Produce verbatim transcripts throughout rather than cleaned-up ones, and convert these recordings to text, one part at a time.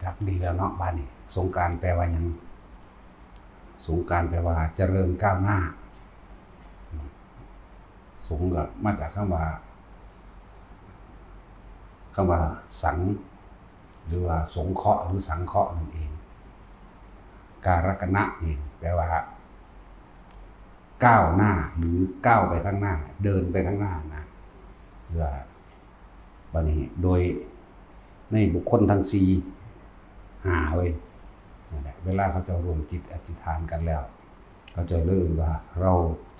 ครับ ดีแล้วเนาะ บาดนี้ สงกรานต์แปลว่าหยัง สงกรานต์แปลว่าเจริญก้าวหน้า สงก็มาจากคำว่า คำว่าสัง หรือว่าสงเคราะห์ หรือสังเคราะห์นั่นเอง การกณะนี่แปลว่า ก้าวหน้า หรือก้าวไปข้างหน้า เดินไปข้างหน้านะ เพื่อ บัดนี้ โดยในบุคคลทั้งสี่ ห้า เว้ย นั่นแหละ เวลาเขาเจ้าร่วมจิตอธิษฐานกันแล้ว เขาเจ้าเลยเอิ้นว่า เรา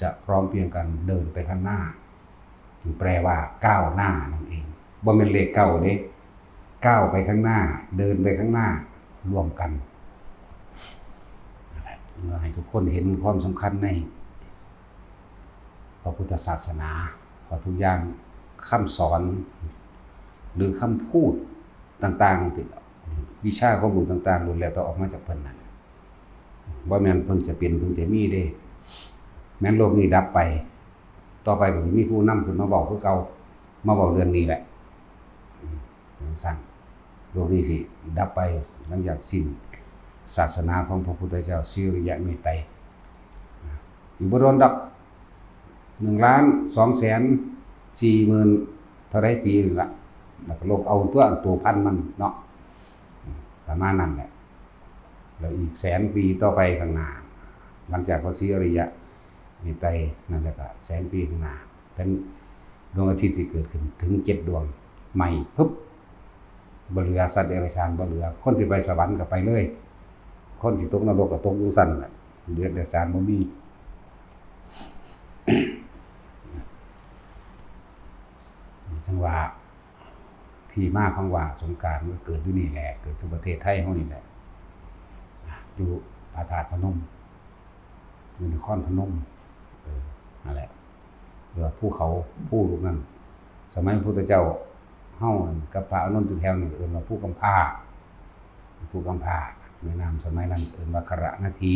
จะพร้อมเพรียงกันเดินไปข้างหน้า จึงแปลว่าก้าวหน้านั่นเอง บ่แม่นเลขเก้าเด้ ก้าวไปข้างหน้า เดินไปข้างหน้า ร่วมกัน นั่นแหละ ให้ทุกคนเห็นความสำคัญใน พระพุทธศาสนา เพราะทุกอย่าง คำสอน หรือคำพูดต่างๆ ที่ วิชาความรู้ต่างๆ ล้วนแล้วแต่ออกมาจากเพิ่นนั่น บ่แม่นเพิ่งจะเป็น เพิ่งจะมีเด้ แม่นโลกนี้ดับไป ต่อไปก็สิมีผู้นำขึ้นมาเว้าคือเก่า มาเว้าเรื่องนี้แหละ จั่งซั้น โลกนี้สิดับไปหลังจากสิ้นศาสนาของพระพุทธเจ้า ศรีอริยะเมตไตรย อีกบ่โดนดอก หนึ่งล้านสองแสนสี่หมื่นเท่าใดปีนี่ล่ะ แล้วก็ลบเอาตัว ตัวพันมันเนาะ ประมาณนั้นแหละ แล้วอีกแสนปีต่อไปข้างหน้า หลังจากพระศรีอริยะเมตไตรยนั่น แล้วก็แสนปีข้างหน้า เป็นดวงอาทิตย์สิเกิดขึ้นถึงเจ็ดดวง ไหม้ปุ๊บ บ่เหลือสัตว์เดรัจฉาน บ่เหลือ คนที่ไปสวรรค์ก็ไปเลย คนที่ตกนรกก็ตกอยู่ซั่นแหละ เดรัจฉานบ่มี จั่งว่า ที่มาของว่าสงกรานต์มันก็เกิดอยู่นี่แหละ เกิดที่ประเทศไทยเฮานี่แหละ อยู่พระธาตุพนม อยู่นครพนม เออ นั่นแหละ หรือว่าภูเขา ภูลูกนั้น สมัยพระพุทธเจ้า เฮากับพระอานนท์อยู่แถวนี้ เอิ้นว่าภูกำพร้า ภูกำพร้า แม่น้ำสมัยนั้นเอิ้นว่าคระนาที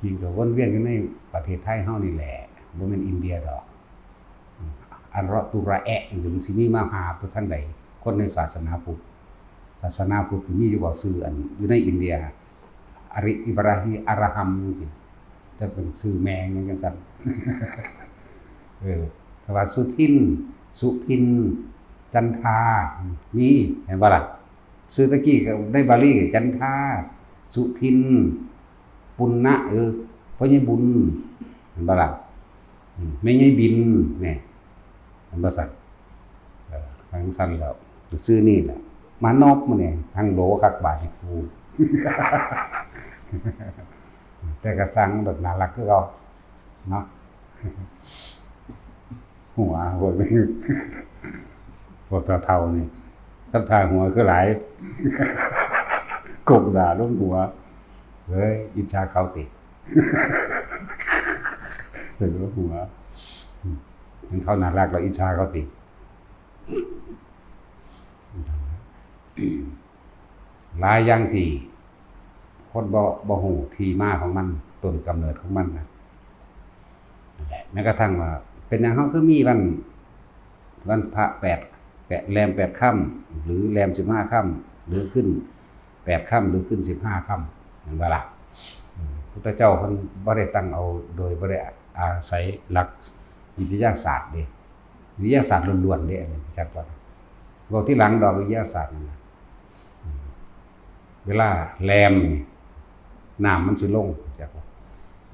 จริงก็วนเวียนอยู่ในประเทศไทยเฮานี่แหละ บ่แม่นอินเดียดอก อันเลาะตุระแอะจั่งซี้ มันสิมีมาหาไปทางใด คนในศาสนาพุทธ ศาสนาพุทธมีอยู่บ่ ชื่ออันอยู่ในอินเดีย อริ อิบราฮิม อะระหัมจั่งซี้ จักเป็นชื่อแม่งหยังจั่งซั้น เออ แต่ว่าสุทิน สุพิน จันทา มี เห็นบ่ล่ะ ชื่อตะกี้ก็ในบาลีก็จันทา สุทิน ปุณณะ เออ พ่อใหญ่บุญ เห็นบ่ล่ะ อืม แม่ใหญ่บิน แหน่ เห็นบ่ซั่น เออ จั่งซั้นแล้ว ชื่อนี่แหละ มานพมื้อนี้ ฮังโหลคักบาดนี่กู แต่ก็ซ่างดอก น่ารักคือเก่าเนาะ หัว พวกนี้ พวกเฒ่าๆนี่ ทำท่าหัวคือหลาย กบด่าลงหัว เฮ้ย อิจฉาเขาติ เห็นว่าหัว เห็นเขาน่ารัก เราอิจฉาเขาติ หลายอย่างที่คนบ่ บ่ฮู้ที่มาของมัน ต้นกำเนิดของมันนะ นั่นแหละ แม้กระทั่งว่า เป็นหยังเฮาคือมีวัน วันพระแปด แปด แรมแปดค่ำ หรือแรมสิบห้าค่ำ หรือขึ้นแปดค่ำ หรือขึ้นสิบห้าค่ำ แม่นบ่ล่ะ อืม พุทธเจ้าเพิ่นบ่ได้ตั้งเอาโดยบ่ได้อาศัยหลักวิทยาศาสตร์เด้ วิทยาศาสตร์ล้วนๆเด้ อันนี้จักว่า เว้าทีหลังดอกวิทยาศาสตร์นั่นน่ะ อืม เวลาแรมนี่ น้ำมันสิลง จักว่า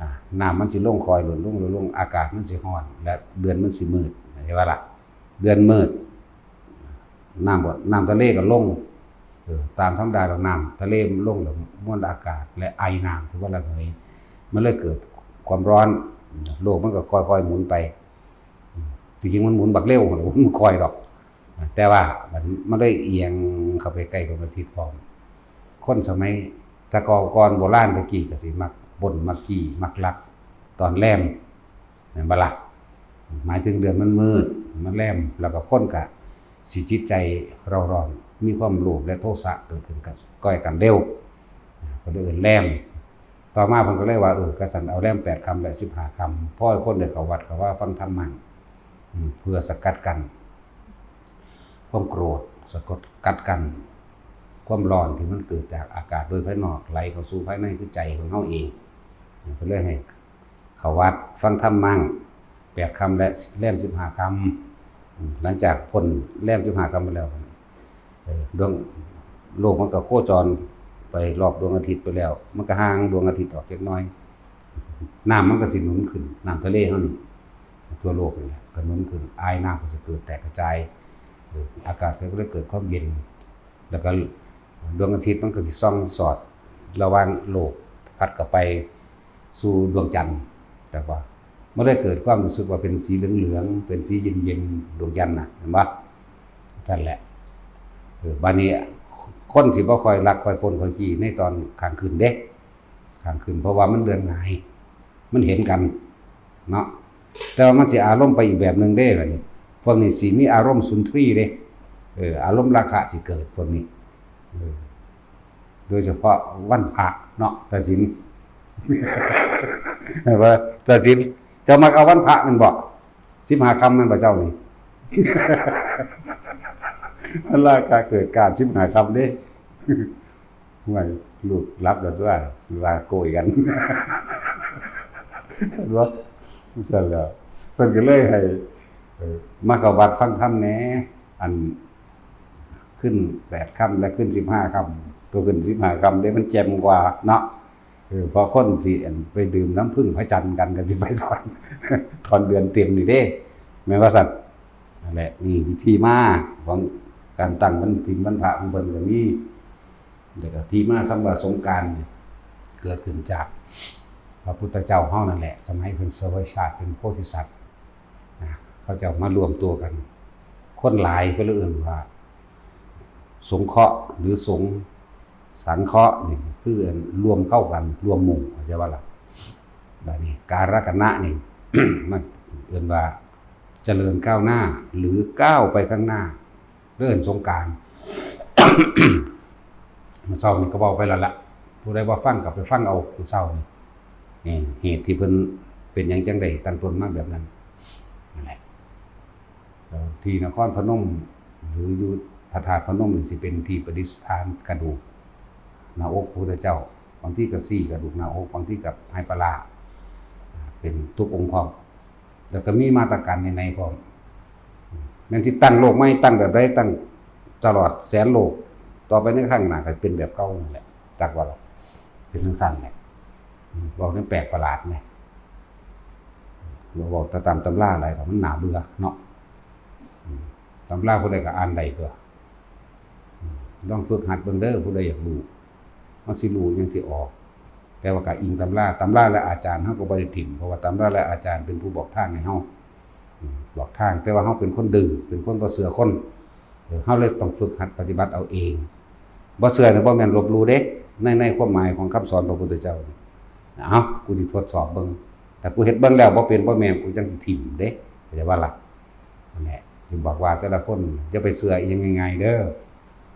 อ่า น้ำมันสิลง ค่อยลดลง ลดลง อากาศมันสิร้อน และเดือนมันสิมืด เห็นบ่ล่ะ เดือนมืด น้ำก็ น้ำทะเลก็ลง เออ ตามธรรมดาดอก น้ำทะเลมันลงแล้ว มวลอากาศและไอน้ำที่ว่าระเหย มันเลยเกิดความร้อน โลกมันก็ค่อยๆหมุนไป จริงๆมันหมุนบักเร็ว มันบ่ค่อยดอก แต่ว่ามัน มันเลยเอียงเข้าไปใกล้ดวงอาทิตย์พร้อม คนสมัยแต่ก่อน ก่อนโบราณตะกี้ก็สิมักปล้น มักจี้ มักลัก ตอนแรม แม่นบ่ล่ะ หมายถึงเดือนมันมืด มันแรม แล้วก็คนก็สิจิตใจเร่าร้อน มีความโลภและโทสะเกิดขึ้นกับก้อยกันเร็ว ก็เลยเอิ้นแรม ต่อมาเพิ่นก็เลยว่า เออ กะซั้นเอาแรมแปดค่ำและสิบห้าค่ำ พอให้คนได้เข้าวัดเข้าวาฟังธรรมะ อืม เพื่อสกัดกั้นความโกรธ สะกดกัดกั้นความร้อนที่มันเกิดจากอากาศโดยภายนอกไหลเข้าสู่ภายในคือใจของเฮาเอง เพิ่นเลยให้เข้าวัดฟังธรรมมั่ง แปดค่ำและแรมสิบห้าค่ำ อืม หลังจากพ้นแรมสิบห้าค่ำไปแล้ว เออ ดวงโลกมันก็โคจรไปรอบดวงอาทิตย์ไปแล้ว มันก็ห่างดวงอาทิตย์ออกจักหน่อย น้ำมันก็สิหนุนขึ้น น้ำทะเลเฮานี่ ทั่วโลกนี่แหละก็หนุนขึ้น อายน้ำก็สิเกิดแตกกระจาย เออ อากาศก็เลยเกิดความเย็น แล้วก็ดวงอาทิตย์มันก็สิส่องสอดระหว่างโลก พัดเข้าไปสู่ดวงจันทร์ แต่ว่ามันได้เกิดความรู้สึกว่าเป็นสีเหลืองๆ เป็นสีเย็นๆ ดวงจันทร์น่ะ เห็นบ่ นั่นแหละ เออ บัดนี้คนสิบ่ค่อยลักค่อยปล้นค่อยจี้ในตอนกลางคืนเด้ กลางคืน เพราะว่ามันเดือนหงาย มันเห็นกันเนาะ แต่ว่ามันสิอารมณ์ไปอีกแบบหนึ่งเด้ บัดนี้ พวกนี้สิมีอารมณ์สุนทรีย์เด้ เออ อารมณ์ราคะสิเกิดพวกนี้ เออ โดยเฉพาะวันพระเนาะ ตาสิน เห็นบ่ ตาสิน เจ้ามักเอาวันพระแม่นบ่ สิบห้าค่ำแม่นบ่เจ้านี่ มันราคะเกิดการสิบห้าค่ำเด้ ห่วย ลูกหลับแล้วตัว ว่าโกยกัน เห็นบ่ ซั่นแหล้ว เพิ่นก็เลยให้ เอ่อ มาเข้าวัดฟังธรรมแหน่ อัน ขึ้นแปดค่ำและขึ้นสิบห้าค่ำ ตัวขึ้นสิบห้าค่ำเด้มันแจ่มกว่าเนาะ เออ เพราะคนสิ อัน ไปดื่มน้ำผึ้งพระจันทร์กัน ก็สิไปตอน ตอนเดือนเต็มนี่เด้ แม่นว่าซั่น นั่นแหละ นี่วิธีมาของการตั้งวันศีลวันพระของเพิ่นก็มี แล้วก็ที่มาคำว่าสงกรานต์เนี่ย เกิดขึ้นจากพระพุทธเจ้าเฮานั่นแหละ สมัยเพิ่นเสวยชาติเป็นโพธิสัตว์นะ เขาเจ้ามารวมตัวกัน คนหลายเพิ่นเลยเอิ้นว่า สงเคราะห์หรือสงสังเคราะห์นี่ คือเอิ้นรวมเข้ากัน รวมหมู่ เข้าใจบ่ล่ะ บัดนี้ การกณะนี่ มันเอิ้นว่าเจริญก้าวหน้า หรือก้าวไปข้างหน้า เรื่องสงกรานต์ มื้อเช้านี่ก็เว้าไปแล้วล่ะ ผู้ใดบ่ฟังก็ไปฟังเอามื้อเช้านี่ นี่เหตุที่เพิ่นเป็นหยังจั่งใดตั้งต้นมาแบบนั้น นั่นแหละ แล้วที่นครพนม หรืออยู่พระธาตุพนมนี่สิเป็นที่ประดิษฐานกระดูกหน้าอกพระพุทธเจ้า บางทีก็ซี้กระดูกหน้าอก บางทีก็ไหปลาร้า เป็นทุกองค์พร้อม แล้วก็มีมาตรการในๆพร้อม แม่นสิตั้งโลกใหม่ ตั้งแบบใด ตั้งตลอดแสนโลก ต่อไปในข้างหน้าก็เป็นแบบเก่านั่นแหละ จักว่าล่ะ เป็นจั่งซั้นแหละ อืม เว้าแนวแปลกประหลาดแหน่ เว้าแต่ตามตำราหลายก็มันน่าเบื่อเนาะ อืม ตำราผู้ใดก็อ่านได้ตั่ว อืม ลองฝึกหัดเบิ่งเด้อ ผู้ใดอยากรู้ มันสิรู้หยังสิออก แต่ว่าก็อิงตำรา ตำราและอาจารย์เฮาก็บ่ได้ถิ่ม เพราะว่าตำราและอาจารย์เป็นผู้บอกทางให้เฮา อืม บอกทาง แต่ว่าเฮาเป็นคนดื้อ เป็นคนบ่เชื่อคน เออ เฮาเลยต้องฝึกหัดปฏิบัติเอาเอง บ่เชื่อนี่บ่แม่นลบหลู่เด้ ใน ในความหมายของคำสอนพระพุทธเจ้า เอ้า กูสิทดสอบเบิ่ง ถ้ากูเฮ็ดเบิ่งแล้วบ่เป็นบ่แม่น กูจั่งสิถิ่มเด้ เข้าใจบ่ล่ะ นั่นแหละ จึงบอกว่าแต่ละคนอย่าไปเชื่ออิหยังง่ายๆเด้อ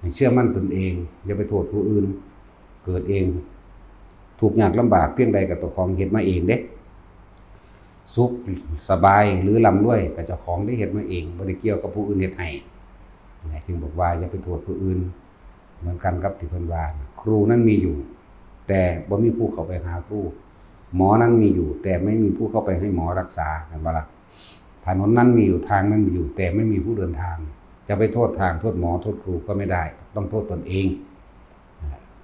ให้เชื่อมั่นตนเอง อย่าไปโทษผู้อื่น เกิดเอง ทุกข์ยากลำบากเพียงใดก็เจ้าของเฮ็ดมาเองเด้ สุขสบายหรือร่ำรวยก็เจ้าของได้เฮ็ดมาเอง บ่ได้เกี่ยวกับผู้อื่นเฮ็ดให้ นั่นแหละ จึงบอกว่าอย่าไปโทษผู้อื่น เหมือนกันกับที่เพิ่นว่า ครูนั้นมีอยู่ แต่บ่มีผู้เข้าไปหาครู หมอนั้นมีอยู่ แต่ไม่มีผู้เข้าไปให้หมอรักษา เห็นบ่ล่ะ ถนนนั้นมีอยู่ ทางนั้นมีอยู่ แต่ไม่มีผู้เดินทาง จะไปโทษทาง โทษหมอ โทษครูก็ไม่ได้ ต้องโทษตนเอง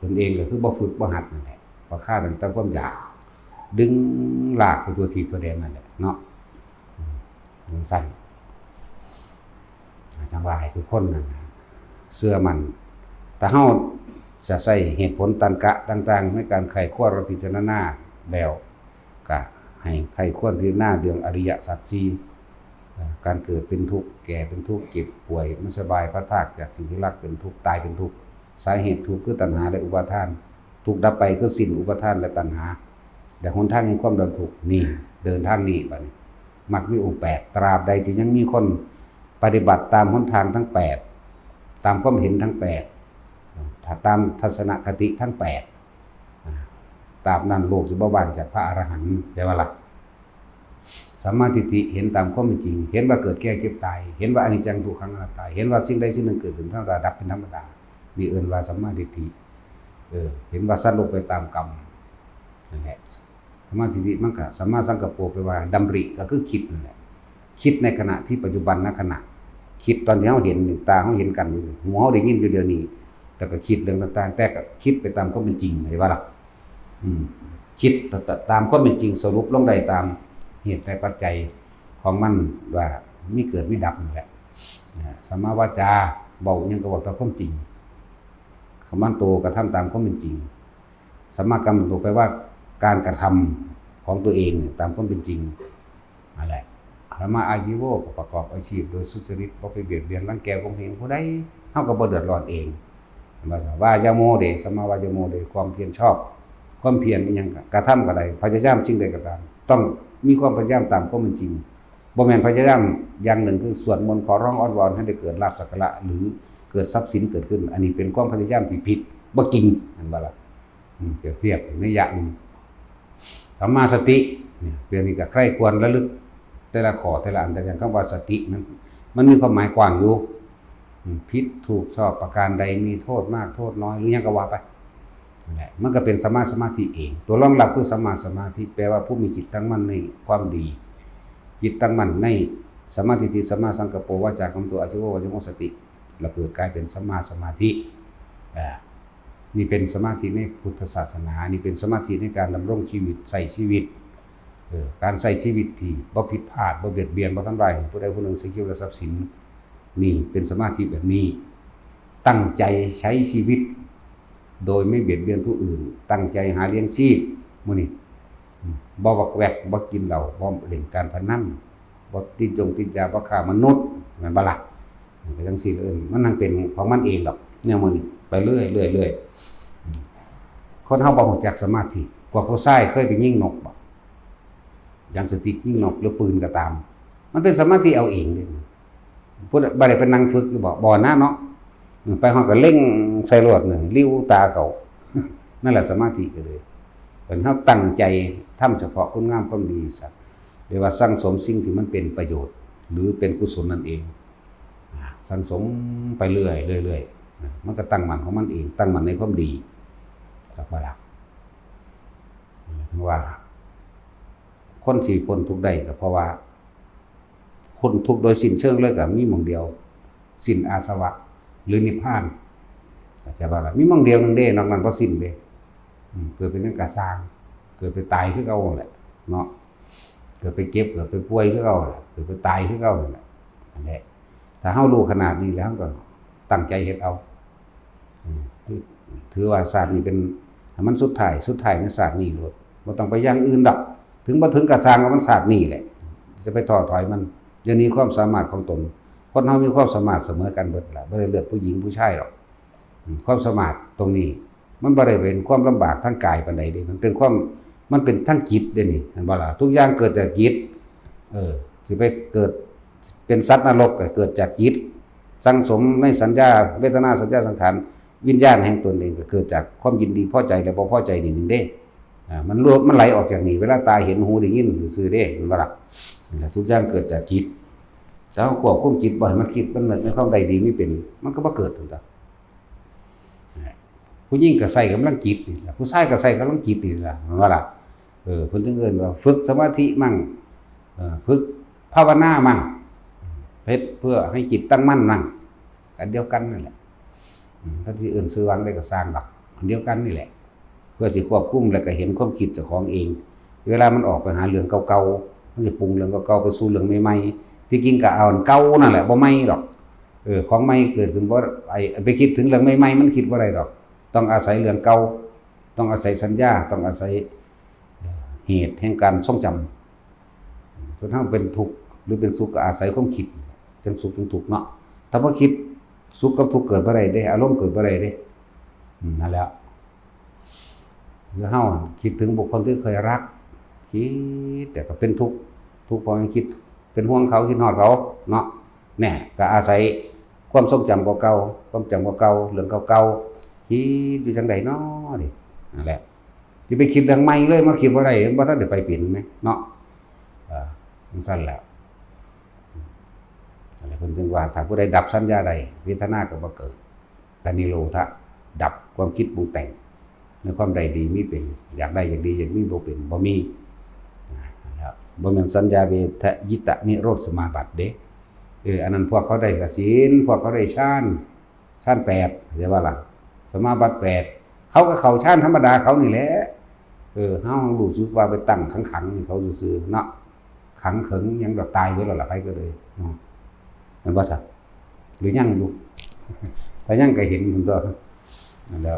ตนเองก็คือบ่ฝึกบ่หัดนั่นแหละ บ่ฆ่าตั้งแต่ความอยาก ดึงลากไปทั่วทิศทั่วแดนนั่นแหละเนาะ อืม จั่งซั้น จั่งว่าให้ทุกคนนั่นน่ะเชื่อมั่น ถ้าเฮาจะใช้เหตุผลตรรกะต่างๆ ในการใคร่ครวญและพิจารณาแล้ว ก็ให้ใคร่ครวญพิจารณาเรื่องอริยสัจสี่ เอ่อ การเกิดเป็นทุกข์ แก่เป็นทุกข์ เจ็บป่วย ไม่สบาย พลัดพรากจากสิ่งที่รัก เป็นทุกข์ ตายเป็นทุกข์ สาเหตุทุกข์คือตัณหาและอุปาทาน ทุกข์ดับไปคือสิ้นอุปาทานและตัณหา และหนทางแห่งความดับทุกข์ นี่ เดินทางนี้บัดนี้ มรรคมีองค์แปด ตราบใดที่ยังมีคนปฏิบัติตามหนทางทั้งแปด ตามความเห็นทั้งแปด ถ้าตามทัศนคติทั้งแปด อ่า ตราบนั้นโลกสิบ่ว่างจากพระอรหันต์ ใช่บ่ล่ะ สัมมาทิฏฐิเห็นตามความเป็นจริง เห็นว่าเกิดแก่เจ็บตาย เห็นว่าอนิจจังทุกขังอนัตตา เห็นว่าสิ่งใดสิ่งหนึ่งเกิดขึ้นธรรมดา ดับเป็นธรรมดา นี่เอิ้นว่าสัมมาทิฏฐิ เออ เห็นว่าสัตว์โลกไปตามกรรม นั่นแหละ สัมมาทิฏฐิมันก็ สัมมาสังกัปโป แปลว่าดำริ ก็คือคิดนั่นแหละ คิดในขณะที่ปัจจุบันนขณะ คิดตอนที่เราเห็นอยู่ ตาเราเห็นกันอยู่ หูเราได้ยินอยู่เดี๋ยวนี้ แล้วก็คิดเรื่องต่างๆ แต่ก็คิดไปตามความเป็นจริง เห็นบ่ล่ะ อืม คิดต- ต- ตามความเป็นจริง สรุปลงได้ตามเหตุและปัจจัยของมัน ว่ามีเกิดมีดับนั่นแหละ อ่า สัมมาวาจา เว้าหยังก็เว้าตามความจริง สัมมากัมมันโต กระทำตามความเป็นจริง สัมมากัมมันโตแปลว่าการกระทำของตัวเองเนี่ยตามความเป็นจริง นั่นแหละ สัมมาอาชีโว ก็ประกอบอาชีพโดยสุจริต บ่ไปเบียดเบียนรังแกข่มเหงผู้ใด เฮาก็บ่เดือดร้อนเอง เห็นบ่ซะ วายาโมเด้ สัมมาวายาโมเด้ ความเพียรชอบ ความเพียรอิหยังก็ กระทำก็ได้ พยายามสิ่งใดก็ตาม ต้องมีความพยายามตามความเป็นจริง บ่แม่นพยายามอย่างหนึ่งคือสวดมนต์ขอร้องอ้อนวอนให้ได้เกิดลาภสักการะ หรือเกิดทรัพย์สินเกิดขึ้น อันนี้เป็นความพยายามที่ผิด บ่จริง เห็นบ่ล่ะ อืม เปรียบเทียบในยะหนึ่ง สัมมาสติ เนี่ย เรื่องนี้ก็ใคร่ควรระลึก แต่ละข้อแต่ละอัน แต่อย่างคำว่าสตินั้น มันมีความหมายกว้างอยู่ อืม ผิดถูกชอบประการใด มีโทษมากโทษน้อย หรือหยังก็ว่าไป นั่นแหละ มันก็เป็นสัมมาสมาธิเอง ตัวรองรับคือสัมมาสมาธิ แปลว่าผู้มีจิตตั้งมั่นในความดี จิตตั้งมั่นในสัมมาทิฏฐิ สัมมาสังกัปโป วาจากำมันโต อาชีโว วายาโม สติ แล้วเกิดกลายเป็นสัมมาสมาธิ อ่า นี่เป็นสมาธิในพุทธศาสนา นี่เป็นสมาธิในการดำรงชีวิต ใช้ชีวิต เออ การใช้ชีวิตที่บ่ผิดพลาด บ่เบียดเบียน บ่ทำร้ายผู้ใดผู้หนึ่ง เสียชีวิตและทรัพย์สิน นี่เป็นสมาธิแบบนี้ ตั้งใจใช้ชีวิต โดยไม่เบียดเบียนผู้อื่น ตั้งใจหาเลี้ยงชีพ มื้อนี้ อืม บ่วักแวก บ่กินเหล้า บ่เล่นการพนัน บ่ติดยงติดยา บ่ค้ามนุษย์ แม่นบ่ล่ะ? มันก็จั่งซี้เอิ้น มันนั่งเป็นของมันเองดอก แนวมื้อนี้ ไปเรื่อยๆๆ อืม คนเฮาบ่รู้จักสมาธิ พวกผู้ชายเคยไปยิงนกบ่? ยามสติยิงนกหรือปืนก็ตาม มันเป็นสมาธิเอาเองเด้ ผู้ใด บ่ได้ไปนั่งฝึกอยู่บ่ บ่นะเนาะ อืม ไปฮอดก็เล็งใส่โลดนี่ หลิ้วตาเข้า นั่นแหละสมาธิก็เลย เป็นเฮาตั้งใจทำเฉพาะคุณงามความดีซะ เรียกว่าสั่งสมสิ่งที่มันเป็นประโยชน์ หรือเป็นกุศลนั่นเอง อ่า สั่งสมไปเรื่อยๆๆ นะ มันก็ตั้งมั่นของมันเอง ตั้งมั่นในความดี ครับว่าล่ะ ถึงว่า คนสิพ้นทุกข์ได้ก็เพราะว่า พ้นทุกข์โดยสิ้นเชิงเลยก็มีหม่องเดียว สิ้นอาสวะ หรือนิพพาน เข้าใจบ่ล่ะ มีหม่องเดียวหนึ่งเด้ นอกนั้นบ่สิ้นเด้ อืม เกิดเป็นหยังก็ซ่าง เกิดไปตายคือเก่าแหละเนาะ เกิดไปเจ็บ เกิดไปป่วยคือเก่าแหละ เกิดไปตายคือเก่านั่นแหละ นั่นแหละ ถ้าเฮารู้ขนาดนี้แล้ว เฮาก็ตั้งใจเฮ็ดเอา อืม ถือว่าชาตินี้เป็น ให้มันสุดท้าย สุดท้ายในชาตินี้โลด บ่ต้องไปอย่างอื่นดอก ถึงบ่ถึงก็ซ่าง ว่ามันชาตินี้แหละ จะไปท้อถอยมัน อย่าหนีความสามารถของตน คนเฮามีความสามารถเสมอกันเบิดล่ะ บ่ได้เลือกผู้หญิงผู้ชายหรอก อืม ความสามารถตรงนี้ มันบ่ได้เป็นความลำบากทางกายปานใดเด้ มันเป็นความ มันเป็นทางจิตเด้นี่ เห็นบ่ล่ะ ทุกอย่างเกิดจากจิต เออ สิไปเกิดเป็นสัตว์นรกก็เกิดจากจิต สั่งสมในสัญญา เวทนา สัญญา สังขาร วิญญาณแห่งตนเองก็เกิดจากความยินดีพอใจและบ่พอใจนี่หนึ่งเด้ อ่า มันรวม มันไหลออกจากนี่ เวลาตาเห็น หูได้ยินซื่อๆเด้ เห็นบ่ล่ะ? นั่นแหละ ทุกอย่างเกิดจากจิต ถ้าเฮาควบคุมจิตบ่ให้มันคิด มันนึกในความใดดีมีเป็น มันก็บ่เกิด ถูกต้อง ผู้หญิงก็ใช้กำลังจิตนี่ล่ะ ผู้ชายก็ใช้กำลังจิตนี่ล่ะ แม่นบ่ล่ะ? เออ เพิ่นจึงเอิ้นว่าฝึกสมาธิมั่ง เออ ฝึกภาวนามั่ง เฮ็ดเพื่อให้จิตตั้งมั่นมั่ง อันเดียวกันนั่นแหละ อืม เพิ่นสิเอิ้นชื่อว่าจั่งใดก็ซ่างดอก อันเดียวกันนี่แหละ เพื่อสิควบคุมแล้วก็เห็นความคิดเจ้าของเอง เวลามันออกไปหาเรื่องเก่าๆ มันสิปรุงเรื่องเก่าๆ ไปสู่เรื่องใหม่ๆ ที่จริงก็เอาอันเก่านั่นแหละ บ่ใหม่ดอก เออ ของใหม่เกิดขึ้นบ่ ไอ้ ไปคิดถึงเรื่องใหม่ๆ มันคิดบ่ได้ดอก ต้องอาศัยเรื่องเก่า ต้องอาศัยสัญญา ต้องอาศัย เอ่อ เหตุแห่งการทรงจำ ส่วนเฮาเป็นทุกข์หรือเป็นสุขก็อาศัยความคิด จั่งสุขจั่งทุกข์เนาะ ถ้าบ่คิด สุขกับทุกข์เกิดบ่ได้เด้ อารมณ์เกิดบ่ได้เด้ อืม นั่นแหละ คือเฮาคิดถึงบุคคลที่เคยรัก คิดแต่ก็เป็นทุกข์ ทุกข์เพราะมันคิด เป็นห่วงเขา คิดฮอดเขาเนาะ แน่ ก็อาศัยความทรงจำเก่าๆ ความจำเก่าๆ เรื่องเก่าๆ คิดอยู่จั่งใดน้อนี่ นั่นแหละ สิไปคิดเรื่องใหม่เลย มาคิดบ่ได้ บ่ทันได้ไปเป็นแหมเนาะ เอ่อ จั่งซั้นแหละ อันนี้เพิ่นจึงว่า ถ้าผู้ใดดับสัญญาได้ เวทนาก็บ่เกิด กะนิโรธะ ดับความคิดปรุงแต่ง ในความใดดีมีเป็น อยากได้อยากดีอยากมีบ่เป็น บ่มี นะครับ บ่แม่นสัญญาเวทยิตนิโรธสมาบัติเด้ เออ อันนั้นพวกเขาได้กสิณ พวกเขาได้ฌาน ฌานแปด เข้าใจบ่ล่ะ สมาบัติแปด เขาก็เข้าฌานธรรมดาเขานี่แหละ เออ เฮารู้สึกว่าไปตั้งขังๆ ให้เขาซื่อๆ เนาะ ขังเขิงหยังดอก ตายเบิดแล้วล่ะ ไผก็เลย เนาะ แม่นบ่ซะ หรือยังอยู่ ถ้ายังก็เห็นมันก็ นั่นแหละ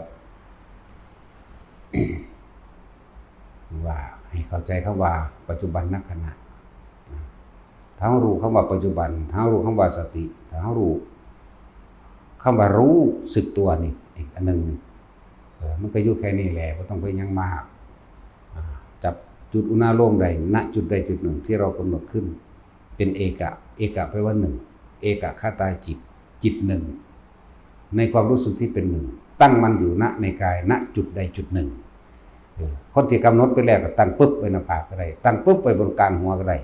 ว่าให้เข้าใจคำว่าปัจจุบันนักขณะ ถ้าเรารู้คำว่าปัจจุบัน ถ้าเรารู้คำว่าสติ ถ้าเรารู้คำว่ารู้สึกตัวนี่ อีกอันหนึ่ง เออ มันก็อยู่แค่นี้แหละ บ่ต้องไปหยังมาก อ่า จับจุดอุณาโลมได้ ณ จุดใดจุดหนึ่งที่เรากำหนดขึ้น เป็นเอกะ เอกะแปลว่าหนึ่ง เอกคตาจิต จิตหนึ่ง ในความรู้สึกที่เป็นหนึ่ง ตั้งมั่นอยู่ ณ ในกาย ณ จุดใดจุดหนึ่ง เออ คนที่กำหนดไปแล้วก็ตั้งปึ๊บไว้หน้าผากก็ได้ ตั้งปึ๊บไว้บนกลางหัวก็ได้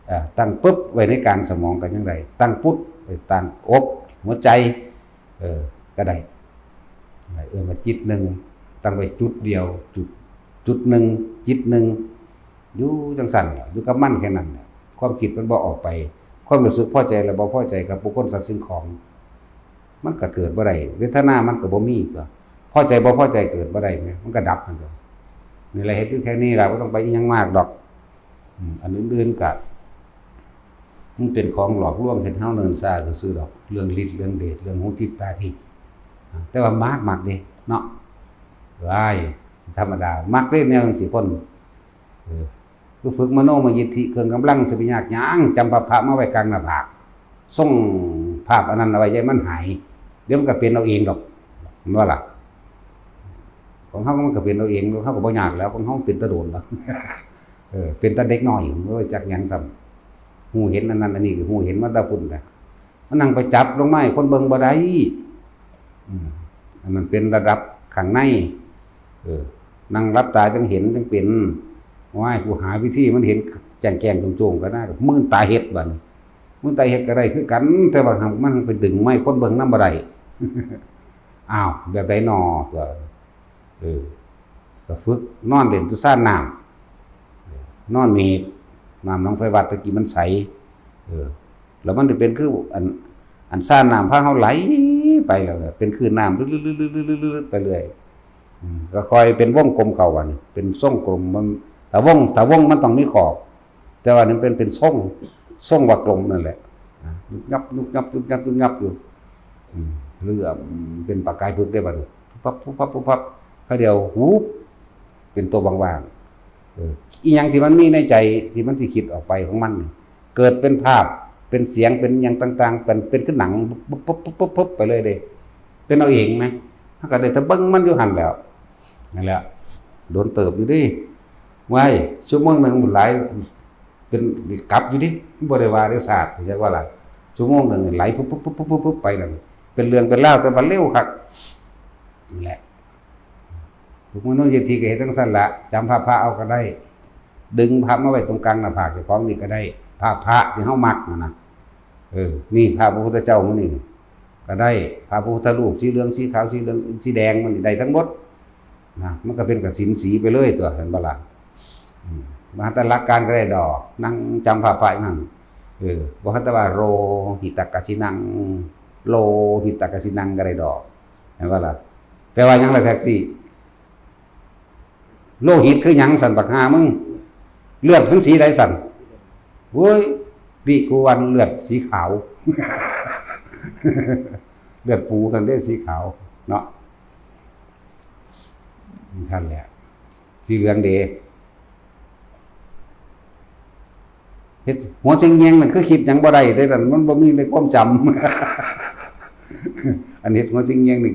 เอ่อ ตั้งปึ๊บไว้ในกลางสมองก็ยังได้ ตั้งปุ๊บไว้กลางอก หัวใจ เออ ก็ได้ เอิ้นว่าจิตหนึ่ง ตั้งไว้จุดเดียว จุด จุดหนึ่ง จิตหนึ่ง อยู่จั่งซั้นล่ะ อยู่กับมันแค่นั้นแหละ ความคิดมันบ่ออกไป ความรู้สึกพอใจและบ่พอใจกับบุคคลสัตว์สิ่งของ มันก็เกิดบ่ได้ เวทนามันก็บ่มี ก็พอใจบ่พอใจเกิดบ่ได้แหม มันก็ดับนั่นแหละ นี่แหละ เฮ็ดอยู่แค่นี้ล่ะ บ่ต้องไปอิหยังมากดอก อืม อันอื่นๆ ก็ มันเป็นของหลอกลวงเฮ็ดเฮาเนิ่นช้าซื่อๆ ดอก เรื่องฤทธิ์ เรื่องเดช เรื่องหูทิพย์ตาทิพย์ อ่า แต่ว่ามัก มักเด้ เนาะ ว้าย ธรรมดา มักเด้แนวจั่งซี้คน เออ คือฝึกมโนมยิทธิ เครื่องกำลัง สิไปยากหยัง จำพระพระมาไว้กลางหน้าผาก ส่งภาพอันนั้นเอาไว้ อย่าให้มันหาย เดี๋ยวมันก็เป็นเอาเองดอก แม่นบ่ล่ะ ของเฮามันก็เป็นเอาเอง เฮาก็บ่ยากแล้ว ของเฮาเป็นตาโดนแล้ว เออ เป็นตาเด็กน้อย โอ้ย จักหยังซ้ำ ฮู้เห็นอันนั้นอันนี้ ก็ฮู้เห็นมาแต่พุ้นแหละ มันนั่งไปจับลงมาให้คนเบิ่งบ่ได้ อืม อันนั้นเป็นระดับข้างใน เออ นั่งหลับตาจั่งเห็นจั่งเป็น ว้าย ผู้หาวิธีมันเห็นแจ้งแจ้งโจ้งๆ ก็นะ มื่นตาเฮ็ดบัดนี้ มื่นตาเฮ็ดก็ได้คือกัน แต่ว่ามันไปดึงไม้คนเบิ่งนำบ่ได้ อ้าว แบบใดน้อ ก็ เออ ก็ฝึกนอนเล่นอยู่ซานน้ำ นอนเมด น้ำหนองไฟวัดตะกี้มันใส เออ แล้วมันจะเป็นคืออัน อันซานน้ำพาเฮาไหลไปแล้วเนี่ย เป็นคลื่นน้ำ ลึดๆๆๆๆๆ ไปเรื่อย อืม ก็ค่อยเป็นวงกลมเข้า อันนี้เป็นทรงกลม มัน ถ้าวง ถ้าวงมันต้องมีขอบ แต่ว่านี่เป็น เป็นทรง ทรงวงกลมนั่นแหละ นะ ยุบยับ ยุบยับ ยุบยับ ยุบยับอยู่ อืม เริ่มเป็นประกายพฤกษ์ได้บัดนี้ ปุ๊บปั๊บ ปุ๊บปั๊บ ปุ๊บปั๊บ คราวเดียว หูบ เป็นตัวว่างๆ เออ อีหยังที่มันมีในใจที่มันสิคิดออกไปของมันนี่ เกิดเป็นภาพ เป็นเสียง เป็นหยังต่างๆ เป็น เป็นคือหนัง ปุ๊บปุ๊บปุ๊บปุ๊บปุ๊บไปเลยเด้ เป็นเอาเองนะ เฮาก็ได้แต่เบิ่งมันอยู่หั่นแหล้ว นั่นแหละ โดนเติบอยู่เด้ ว้าย ชั่วโมงหนึ่งมันหลาย เป็นกลับอยู่เด้ บ่ได้ว่าได้ซาด เข้าใจบ่ล่ะ ชั่วโมงหนึ่งนี่ไหลปุ๊บปุ๊บปุ๊บปุ๊บปุ๊บไปนั่น เป็นเรื่องเป็นราว แต่ว่าเร็วคัก นั่นแหละ ฝึกมโนมยิทธิก็เฮ็ดจั่งซั้นละ จำภาพพระเอาก็ได้ ดึงพระมาไว้ตรงกลางหน้าผากเจ้าของนี่ก็ได้ ภาพพระที่เฮามักนั่นนะ เออ นี่ภาพพระพุทธเจ้ามื้อนี้ก็ได้ ภาพพระพุทธรูปสีเหลือง สีขาว สีเหลือง สีแดง มันได้ทั้งหมดนะ มันก็เป็นกสิณสีไปเลยตัว เห็นบ่ล่ะ อืม บ่ทันแต่หลักการก็ได้ดอก นั่งจำภาพพระอยู่นั่น เออ บ่ทันแต่ว่า โลหิตกสิณัง โลหิตกสิณัง ก็ได้ดอก เห็นบ่ล่ะ แปลว่าหยังล่ะ แท็กซี่ โลหิตคือหยังสั่น บักห่ามึง เลือดมันสีใดสั่น โว้ย นี่กูว่าเลือดสีขาว เลือดปูนั่นเด้สีขาว เนาะ นั่นแหละ สีเหลืองเด้ เฮ็ดหัวเซ็งแยงนั่นคือคิดหยังบ่ได้เด้ นั่นมันบ่มีในความจำ อันเฮ็ดหัวเซ็งแยงนี่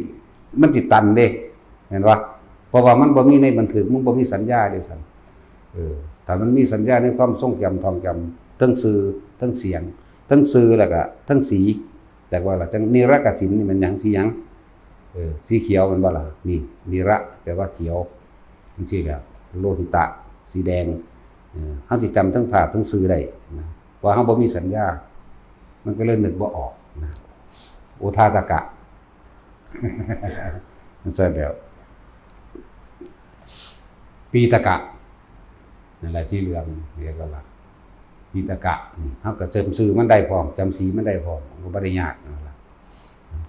มันสิตันเด้ เห็นบ่ เพราะว่ามันบ่มีในบันทึก มันบ่มีสัญญาเด้ซั่น เออ ถ้ามันมีสัญญาในความทรงจำท่องจำ ทั้งชื่อ ทั้งเสียง ทั้งชื่อแล้วก็ทั้งสี แต่ว่าล่ะ จั่งนิรกสิณนี่มันหยัง สีหยัง เออ สีเขียวแม่นบ่ล่ะ นี่ นิระ แปลว่าเขียว จั่งซี้แหละ โลหิตะ สีแดง เฮาสิจำทั้งภาพทั้งชื่อได้นะ ว่าเฮาบ่มีสัญญา มันก็เลยนึกบ่ออกนะ โอทาตะกะ มันใช่แล้ว ปีตะกะ นั่นแหละ สีเหลือง เรียกว่าปีตะกะ นี่ เฮาก็จำชื่อมันได้พร้อม จำสีมันได้พร้อม มันก็บ่ได้ยากนั่นล่ะ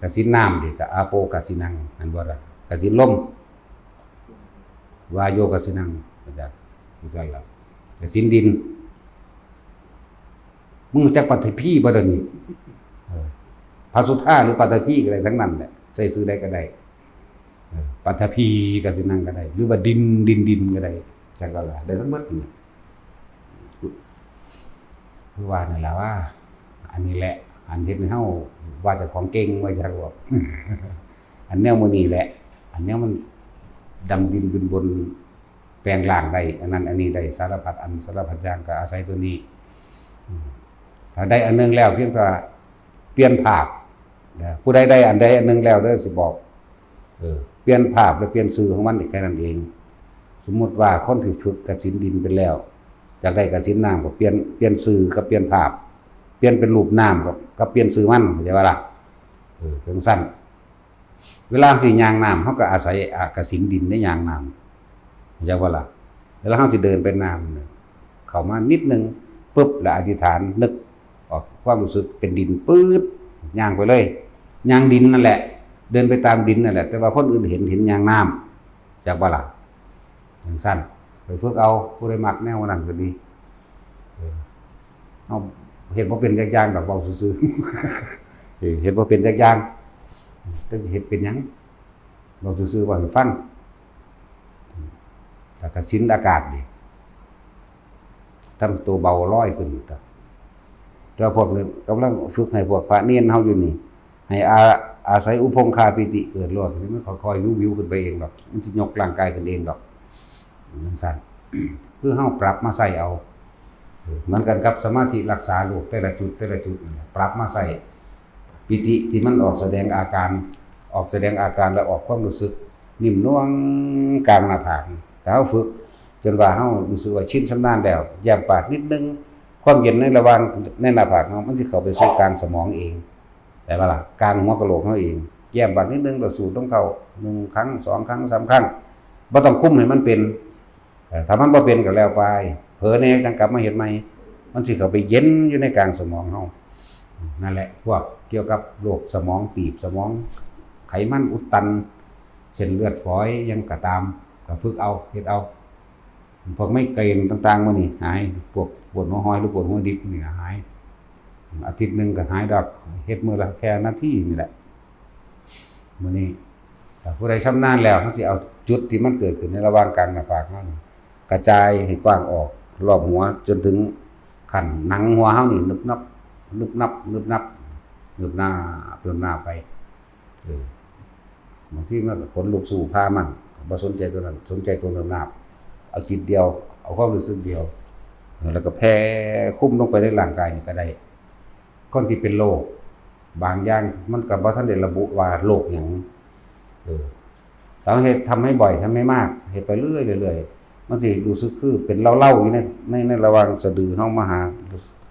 กสิณน้ำนี่ก็ อาโปกสินัง อันบ่ล่ะ กสิณลม วาโยกสินัง ก็จั่งซั่นล่ะ กสิณดิน มึงรู้จักปัทภีบ่เดี๋ยวนี้ เออ พระสุธาหรือปัทภีก็ได้ทั้งนั้นแหละ ใส่ชื่อใดก็ได้ เออ ปัทภีกสิณังก็ได้ หรือว่าดิน ดิน ดินก็ได้ จั่งก็ได้ ได้ทั้งหมดนี่ คือว่านั่นแหละว่า อันนี้แหละ อันเฮ็ดให้เฮาว่าเจ้าของเก่ง ว่าจั่งว่า อันแนวมื้อนี้แหละ อันแนวมันดำดินบินบน แปลงร่างได้ อันนั้นอันนี้ได้ สารพัดอัน สารพัดอย่างก็อาศัยตัวนี้ อืม ถ้าได้อันหนึ่งแล้ว เพียงแต่เปลี่ยนภาพนะ ผู้ใดได้อันใดอันหนึ่งแล้วเด้อ สิบอก เออ เปลี่ยนภาพและเปลี่ยนชื่อของมันแค่นั้นเอง สมมุติว่าคนที่ฝึกกสิณดินไปแล้ว อยากได้กสิณน้ำก็เปลี่ยน เปลี่ยนชื่อกับเปลี่ยนภาพ เปลี่ยนเป็นรูปน้ำกับ กับเปลี่ยนชื่อมัน เข้าใจบ่ล่ะ เออ จั่งซั่น เวลาสิย่างน้ำ เฮาก็อาศัย อ่า กสิณดินในย่างน้ำ เข้าใจบ่ล่ะ เวลาเฮาสิเดินไปน้ำเนี่ย เข้ามานิดนึง ปึ๊บ แล้วอธิษฐาน นึกออกความรู้สึกเป็นดิน ปื๊ด ย่างไปเลย ย่างดินนั่นแหละ เดินไปตามดินนั่นแหละ แต่ว่าคนอื่นเห็น เห็นย่างน้ำ จักบ่ล่ะ จั่งซั่น ไปฝึกเอา ผู้ใดมักแนวนั้นก็ดี เออ เฮาเฮ็ดบ่เป็นจักอย่างดอก เว้าซื่อๆ เออ เฮ็ดบ่เป็นจักอย่าง จักสิเฮ็ดเป็นหยัง เว้าซื่อๆ เว้าให้ฟัง แล้วก็สินอากาศนี่ ทำตัวเบาลอยขึ้นอีกครับ แต่พวกนี้กำลังฝึกให้พวกพระเณรเฮาอยู่นี่ ให้อา อาศัยอุปงคาปีติเกิดโลด ให้มันค่อยๆ วิวๆ ขึ้นไปเองดอก มันสิยกร่างกายขึ้นเองดอก จั่งซั่น คือเฮาปรับมาใช้เอา เหมือนกันกับสมาธิรักษาโรคแต่ละจุด แต่ละจุดนี่ ปรับมาใช้ ปีติที่มันออกแสดงอาการ ออกแสดงอาการและออกความรู้สึกนิ่มนวลกลางหน้าผาก ถ้าเฮาฝึกจนว่าเฮารู้สึกว่าชินชำนาญแล้ว แย้มปากนิดนึง ความเย็นในระหว่างในหน้าผากเฮา มันสิเข้าไปสู่กลางสมองเอง แปลว่าล่ะ กลางหัวกะโหลกเฮาเอง แย้มปากนิดนึง แล้วสูดลมเข้า หนึ่งครั้ง สองครั้ง สามครั้ง บ่ต้องคุมให้มันเป็น เอ่อ ถ้ามันบ่เป็นก็แล้วไป เผลอแหน่จั่งกลับมาเฮ็ดใหม่ มันสิเข้าไปเย็นอยู่ในกลางสมองเฮา นั่นแหละ พวกเกี่ยวกับโรคสมองตีบ สมองไขมันอุดตัน เส้นเลือดฝอย หยังก็ตาม ก็ฝึกเอา เฮ็ดเอา พวกไมเกรนต่างๆ มื้อนี้หาย พวกปวดหัวหอยหรือปวดหัวดิบนี่ก็หาย อาทิตย์หนึ่งก็หายดอก เฮ็ดมื้อละแค่นาทีนี่แหละ มื้อนี้ ถ้าผู้ใดชำนาญแล้ว เฮาสิเอาจุดที่มันเกิดขึ้นในระหว่างกลางหน้าผากเฮานี่ กระจายให้กว้างออกรอบหัว จนถึงขั้นหนังหัวเฮานี่ นึบนับ นึบนับ นึบนับ นึบหน้า นึบหน้าไป เออ บางทีมันก็ขนลุกสู้ฟ้ามั่ง ก็บ่สนใจตัวนั้น สนใจตัวนึบนับ เอาจิตเดียว เอาความรู้สึกเดียว เออ แล้วก็แผ่คุมลงไปในร่างกายนี่ก็ได้ คนที่เป็นโรคบางอย่าง มันก็บ่ทันได้ระบุว่าโรคหยัง เออ ถ้าเฮ็ด ทำให้บ่อย ทำให้มาก เฮ็ดไปเรื่อยๆ เรื่อยๆ มันสิรู้สึกคือเป็นเล้าๆ อยู่ใน ใน ในระหว่างสะดือเฮามาหา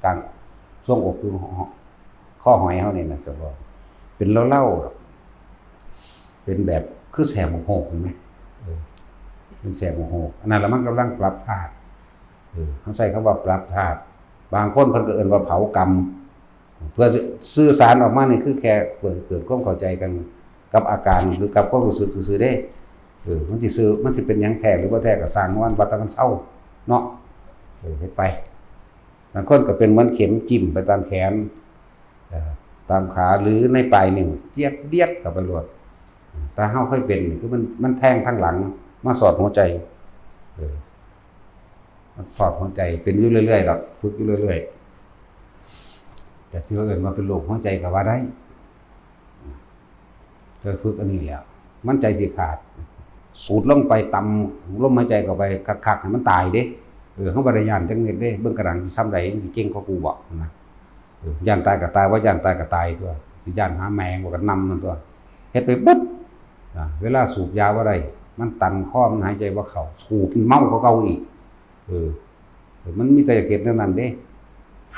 กลางซวงอก คือข้อหอยเฮานี่นะ เจ้าพ่อ เป็นเล้าๆ ดอก เป็นแบบคือแสบหมกโหก เห็นไหม เออ เป็นแสบหมกโหก อันนั้นละมันกำลังปรับธาตุ เออ เขาใช้คำว่าปรับธาตุ บางคนเพิ่นก็เอิ้นว่าเผากรรม เพื่อสื่อสารออกมานี่คือแค่เกิด เกิดความเข้าใจกันกับอาการหรือกับความรู้สึกซื่อๆ เด้ เออ มันสิซื่อ มันสิเป็นหยังแท้หรือบ่แท้ก็ซ่างมัน ว่าแต่มันเซาเนาะ เออ เฮ็ดไป บางคนก็เป็นเหมือนเข็มจิ้มไปตามแขน เอ่อ ตามขาหรือในปลายนิ้ว เจี๊ยดเดียดเข้าไปโลด ถ้าเฮาเคยเป็นนี่คือมัน มันแทงทางหลังมาสอดหัวใจ เออ มันสอดหัวใจ เป็นอยู่เรื่อยๆ ดอก ฝึกอยู่เรื่อยๆ แต่ที่เขาเอิ้นว่าเป็นโรคหัวใจก็ว่าได้ ก็ฝึกอันนี้แหล้ว มันใจสิขาด สูดลงไป ต่ำลมหายใจเข้าไปคักๆ ให้มันตายเด้ เออ เฮาบ่ได้ย้านจักเม็ดเด้ เบิ่งกะด้างสิส่ำใด มันสิเก่งกว่ากูบ่ นะ เออ ย้านตายก็ตาย บ่ย้านตายก็ตายตั๊ว สิย้านหาแม่งบ่ก็นำมันตั๊ว เฮ็ดไปปึ๊บ อ่า เวลาสูบยาบ่ได้ มันตันคอ มันหายใจบ่เข้า สูบเมากว่าเก่าอีก เออ มันมีแต่อยากเฮ็ดแนวนั้นเด้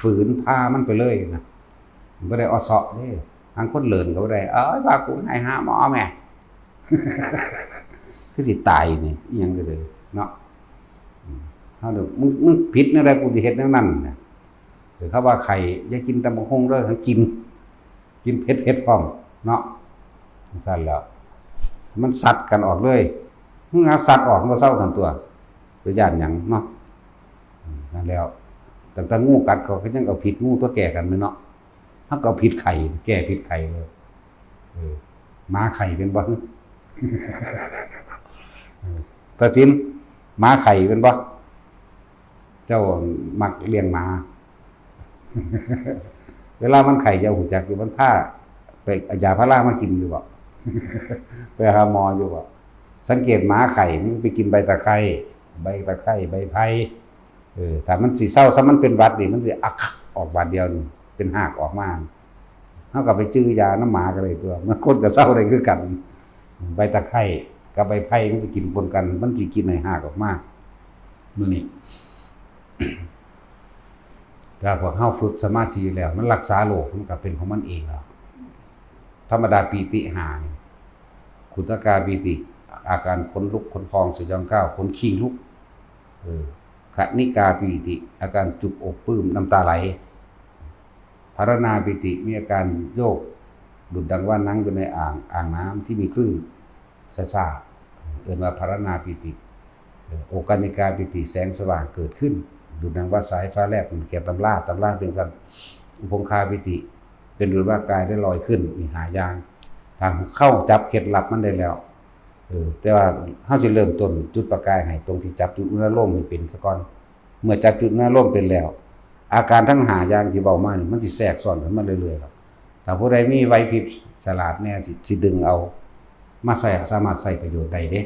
ฝืนพามันไปเลยนะ มันบ่ได้ออเซาะเด้ ทางคนเลินก็บ่ได้ เอ้ย พากูให้หาหมอแหม คือสิตายนี่ อิหยังก็เลยเนาะ อืม เฮาเนี่ย มึง มึงผิดแนวใด กูสิเฮ็ดแนวนั้นนะ หรือเขาว่าไข้ อย่ากินตำบักหุ่งเด้อ ให้กิน กินเผ็ดๆ พร้อมเนาะ จั่งซั้นแล้ว มันสัดกันออกเลย มึงหาสัดออกบ่เซาซั่นตั๊ว ไปย้านหยังเนาะ อืม นั่นแล้ว ตั้งแต่งูกัดเขาก็ยังเอาพิษงูตัวแก้กันแม่นเนาะ เฮาก็เอาพิษไข้แก้พิษไข้เลย เออ หมาไข้เป็นบ่ เออ ตาสิน หมาไข้เป็นบ่ เจ้ามักเลี้ยงหมา เวลามันไข้เจ้าฮู้จักอยู่ มันพาไปเอายาพารามากินอยู่บ่ ไปหาหมออยู่บ่ สังเกตหมาไข้มันไปกินใบตะไคร้ ใบตะไคร้ ใบไผ่ เออ ถ้ามันสิเซาซะ มันเป็นหวัดนี่ มันสิอักออกบาดเดียวนี่ เป็นฮากออกมา เฮาก็ไปจื่อยานำหมาก็ได้ตั๊ว มันคนก็เซาได้คือกัน ใบตะไคร้กับใบไผ่มันสิกินปนกัน มันสิกินให้ฮากออกมา มื้อนี้ ถ้าพวกเฮาฝึกสมาธิแล้ว มันรักษาโรค มันก็เป็นของมันเองแล้ว ธรรมดาปีติห้านี่ ขุทกาปีติ อาการขนลุกขนพองสยองก้าว ขนคิงลุก เออ คณิกาปีติ อาการจุกอกปลื้มน้ำตาไหล ภารณาปีติ มีอาการโยก ดุจดังว่านั่งอยู่ในอ่าง อ่างน้ำที่มีคลื่นซ่าๆ เอิ้นว่าภารณาปีติ เอ่อ โอกานิกาปีติ แสงสว่างเกิดขึ้น ดุจดังว่าสายฟ้าแลบ เขียนตำรา ตำราเป็นกัน อุปงคาปีติ เป็นดุจว่ากายได้ลอยขึ้น มีห้าอย่าง ถ้าเข้าจับเคล็ดลับมันได้แล้ว เออ แต่ว่าเฮาสิเริ่มต้นจุดประกายให้ตรงที่จับจุดอุณาโลมให้เป็นซะก่อน เมื่อจับจุดอุณาโลมเป็นแล้ว อาการทั้งห้าอย่างที่เว้ามานี่ มันสิแทรกซ้อนขึ้นมาเรื่อยๆ ดอก ถ้าผู้ใดมีไหวพริบฉลาดแน่ สิ สิดึงเอามาใช้ สามารถใช้ประโยชน์ได้เด้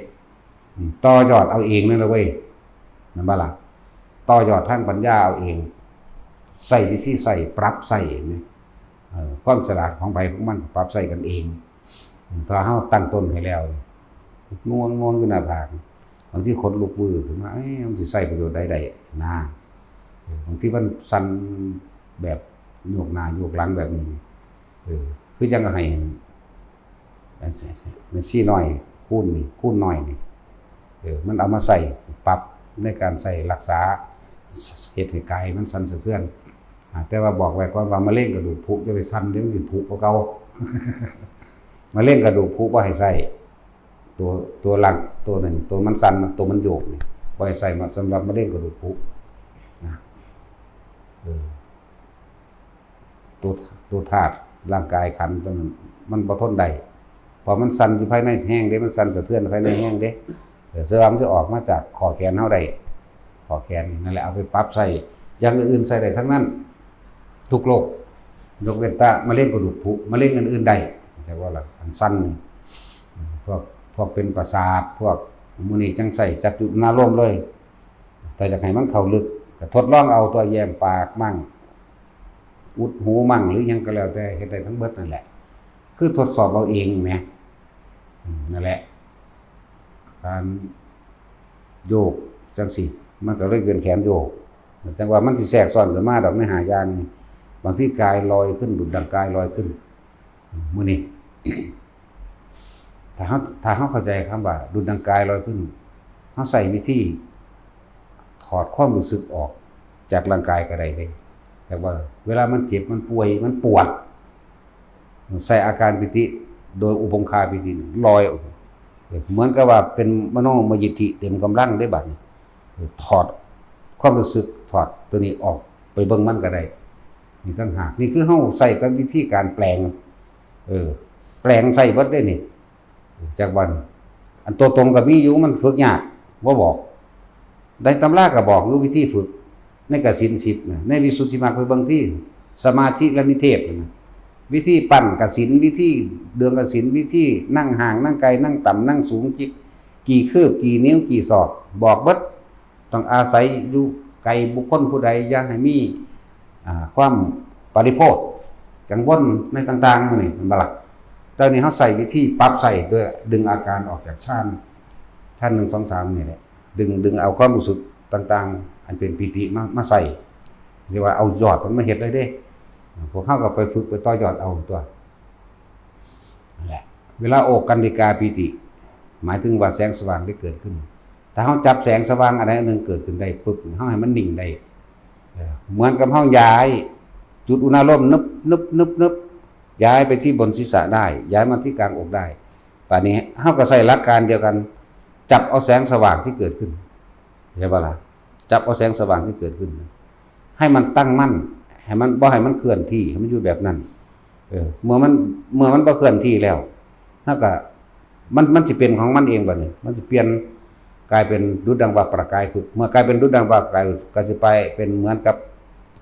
อืม ต่อยอดเอาเองนั่นแหละเว้ย นั่นบ่ล่ะ ต่อยอดทางปัญญาเอาเอง ใช้วิธีใช้ ปรับใช้นี่ เอ่อ ความฉลาดของไผของมัน ปรับใช้กันเอง อืม ถ้าเฮาตั้งต้นให้แล้ว น่วง น่วงอยู่หน้าผาก บางทีขนลุกวือขึ้นมา เอ๊ะ มันสิใช้ประโยชน์ใดได้นะ เออ บางทีมันสั่นแบบโยกหน้าโยกหลังแบบนี้ เออ คือจั่งให้ แม่ชีน้อยคูณนี่ คูณน้อยนี่ เออ มันเอามาใช้ปรับในการใช้รักษา เฮ็ดให้กายมันสั่นสะเทือน อ่า แต่ว่าบอกไว้ก่อนว่ามะเร็งกระดูกผุ อย่าไปสั่นเด้ มันสิผุกว่าเก่า มะเร็งกระดูกผุบ่ให้ใช้ ตัว ตัวหลัง ตัวนั้น ตัวมันสั่น ตัวมันโยกนี่ บ่ให้ใช้มาสำหรับมะเร็งกระดูกผุนะ เออ ตัว ตัวธาตุร่างกายขันธ์ตัวนั้น มันบ่ทนได้ เพราะมันสั่นอยู่ภายในแฮงเด้ มันสั่นสะเทือนภายในแฮงเด้ เออ เสื้อมันจะออกมาจากข้อแขนเฮาได้ ข้อแขนนี่ นั่นแหละ เอาไปปรับใช้ อย่างอื่นๆ ใช้ได้ทั้งนั้น ทุกโรค ยกเว้นแต่มะเร็งกระดูกผุ มะเร็งอันอื่นได้ แต่ว่าล่ะ อันสั่นนี่ พวก พวกเป็นประสาท พวกหมู่นี้จั่งใช้จับจุดอารมณ์เลย แต่อยากให้มันเข้าลึก ก็ทดลองเอาตั๊ว แย้มปากมั่ง อุดหูมั่ง หรือหยังก็แล้วแต่ เฮ็ดได้ทั้งเบิดนั่นแหละ คือทดสอบเอาเองแหม อืม นั่นแหละ การโยกจั่งซี้ มันก็เลยเป็นแขนโยก จั่งว่ามันสิแทรกซ้อนขึ้นมาดอกในห้าอย่างนี่ บางทีกายลอยขึ้น ดุจดังกายลอยขึ้น มื้อนี้ ถ้าเฮา ถ้าเฮาเข้าใจคำว่าดุจดังกายลอยขึ้น เฮาใช้วิธีถอดความรู้สึกออกจากร่างกายก็ได้เด้ แต่ว่าเวลามันเจ็บ มันป่วย มันปวด ใช้อาการปีติ โดยอุปงคาปีติลอยออก เหมือนกับว่าเป็นมโนมยิทธิเต็มกำลังได้บัดนี้ ถอดความรู้สึก ถอดตัวนี้ออกไปเบิ่งมันก็ได้ นี่ต่างหาก นี่คือเฮาใช้กับวิธีการแปลง เออ แปลงใส่เบิดได้นี่ จากวัน อันตัวตรงก็มีอยู่ มันฝึกยาก บ่บอก ในตำราก็บอกอยู่วิธีฝึก ในกสิณสิบนะ ในวิสุทธิมรรคไปเบิ่งที่ สมาธิและนิเทศนะ วิธีปั้นกสิณ วิธีเดืองกสิณ วิธีนั่งห่าง นั่งไกล นั่งต่ำ นั่งสูง กี่ กี่คืบ กี่นิ้ว กี่ศอก บอกเบิด ต้องอาศัยอยู่ไกลบุคคลผู้ใด อย่าให้มี อ่า ความปริโภท กังวลในต่างๆ หมู่นี้ แม่นบ่ล่ะ แต่นี่เฮาใช้วิธีปรับใช้โดยดึงอาการออกจากฌาน ฌานหนึ่ง สอง สาม นี่แหละ ดึง ดึงเอาความรู้สึกต่างๆ ให้ เป็นปีติมา มาใส่ เรียกว่าเอายอดมันมาเฮ็ดเลยเด้ พวกเฮาก็ไปฝึกไปต่อยอดเอาตัว นั่นแหละ เวลาโอกันติกาปีติ หมายถึงว่าแสงสว่างได้เกิดขึ้น ถ้าเฮาจับแสงสว่างอันใดอันหนึ่งเกิดขึ้นได้ปุ๊บ เฮาให้มันนิ่งได้ เออ เหมือนกับเฮาย้ายจุดอุณาโลม นึบ นึบ นึบ นึบ ย้ายไปที่บนศีรษะได้ ย้ายมาที่กลางอกได้ ป่านนี้เฮาก็ใช้หลักการเดียวกัน จับเอาแสงสว่างที่เกิดขึ้น ใช่ปะล่ะ จับเอาแสงสว่างที่เกิดขึ้น ให้มันตั้งมั่น ให้มัน บ่ให้มันเคลื่อนที่ ให้มันอยู่แบบนั้น เออ เมื่อมัน เมื่อมันบ่เคลื่อนที่แล้ว เฮาก็ มัน มันสิเป็นของมันเองบัดนี้ มันสิเปลี่ยน กลายเป็นดุจดังว่าประกายผึก เมื่อกลายเป็นดุจดังว่าประกายผึก ก็สิไปเป็นเหมือนกับ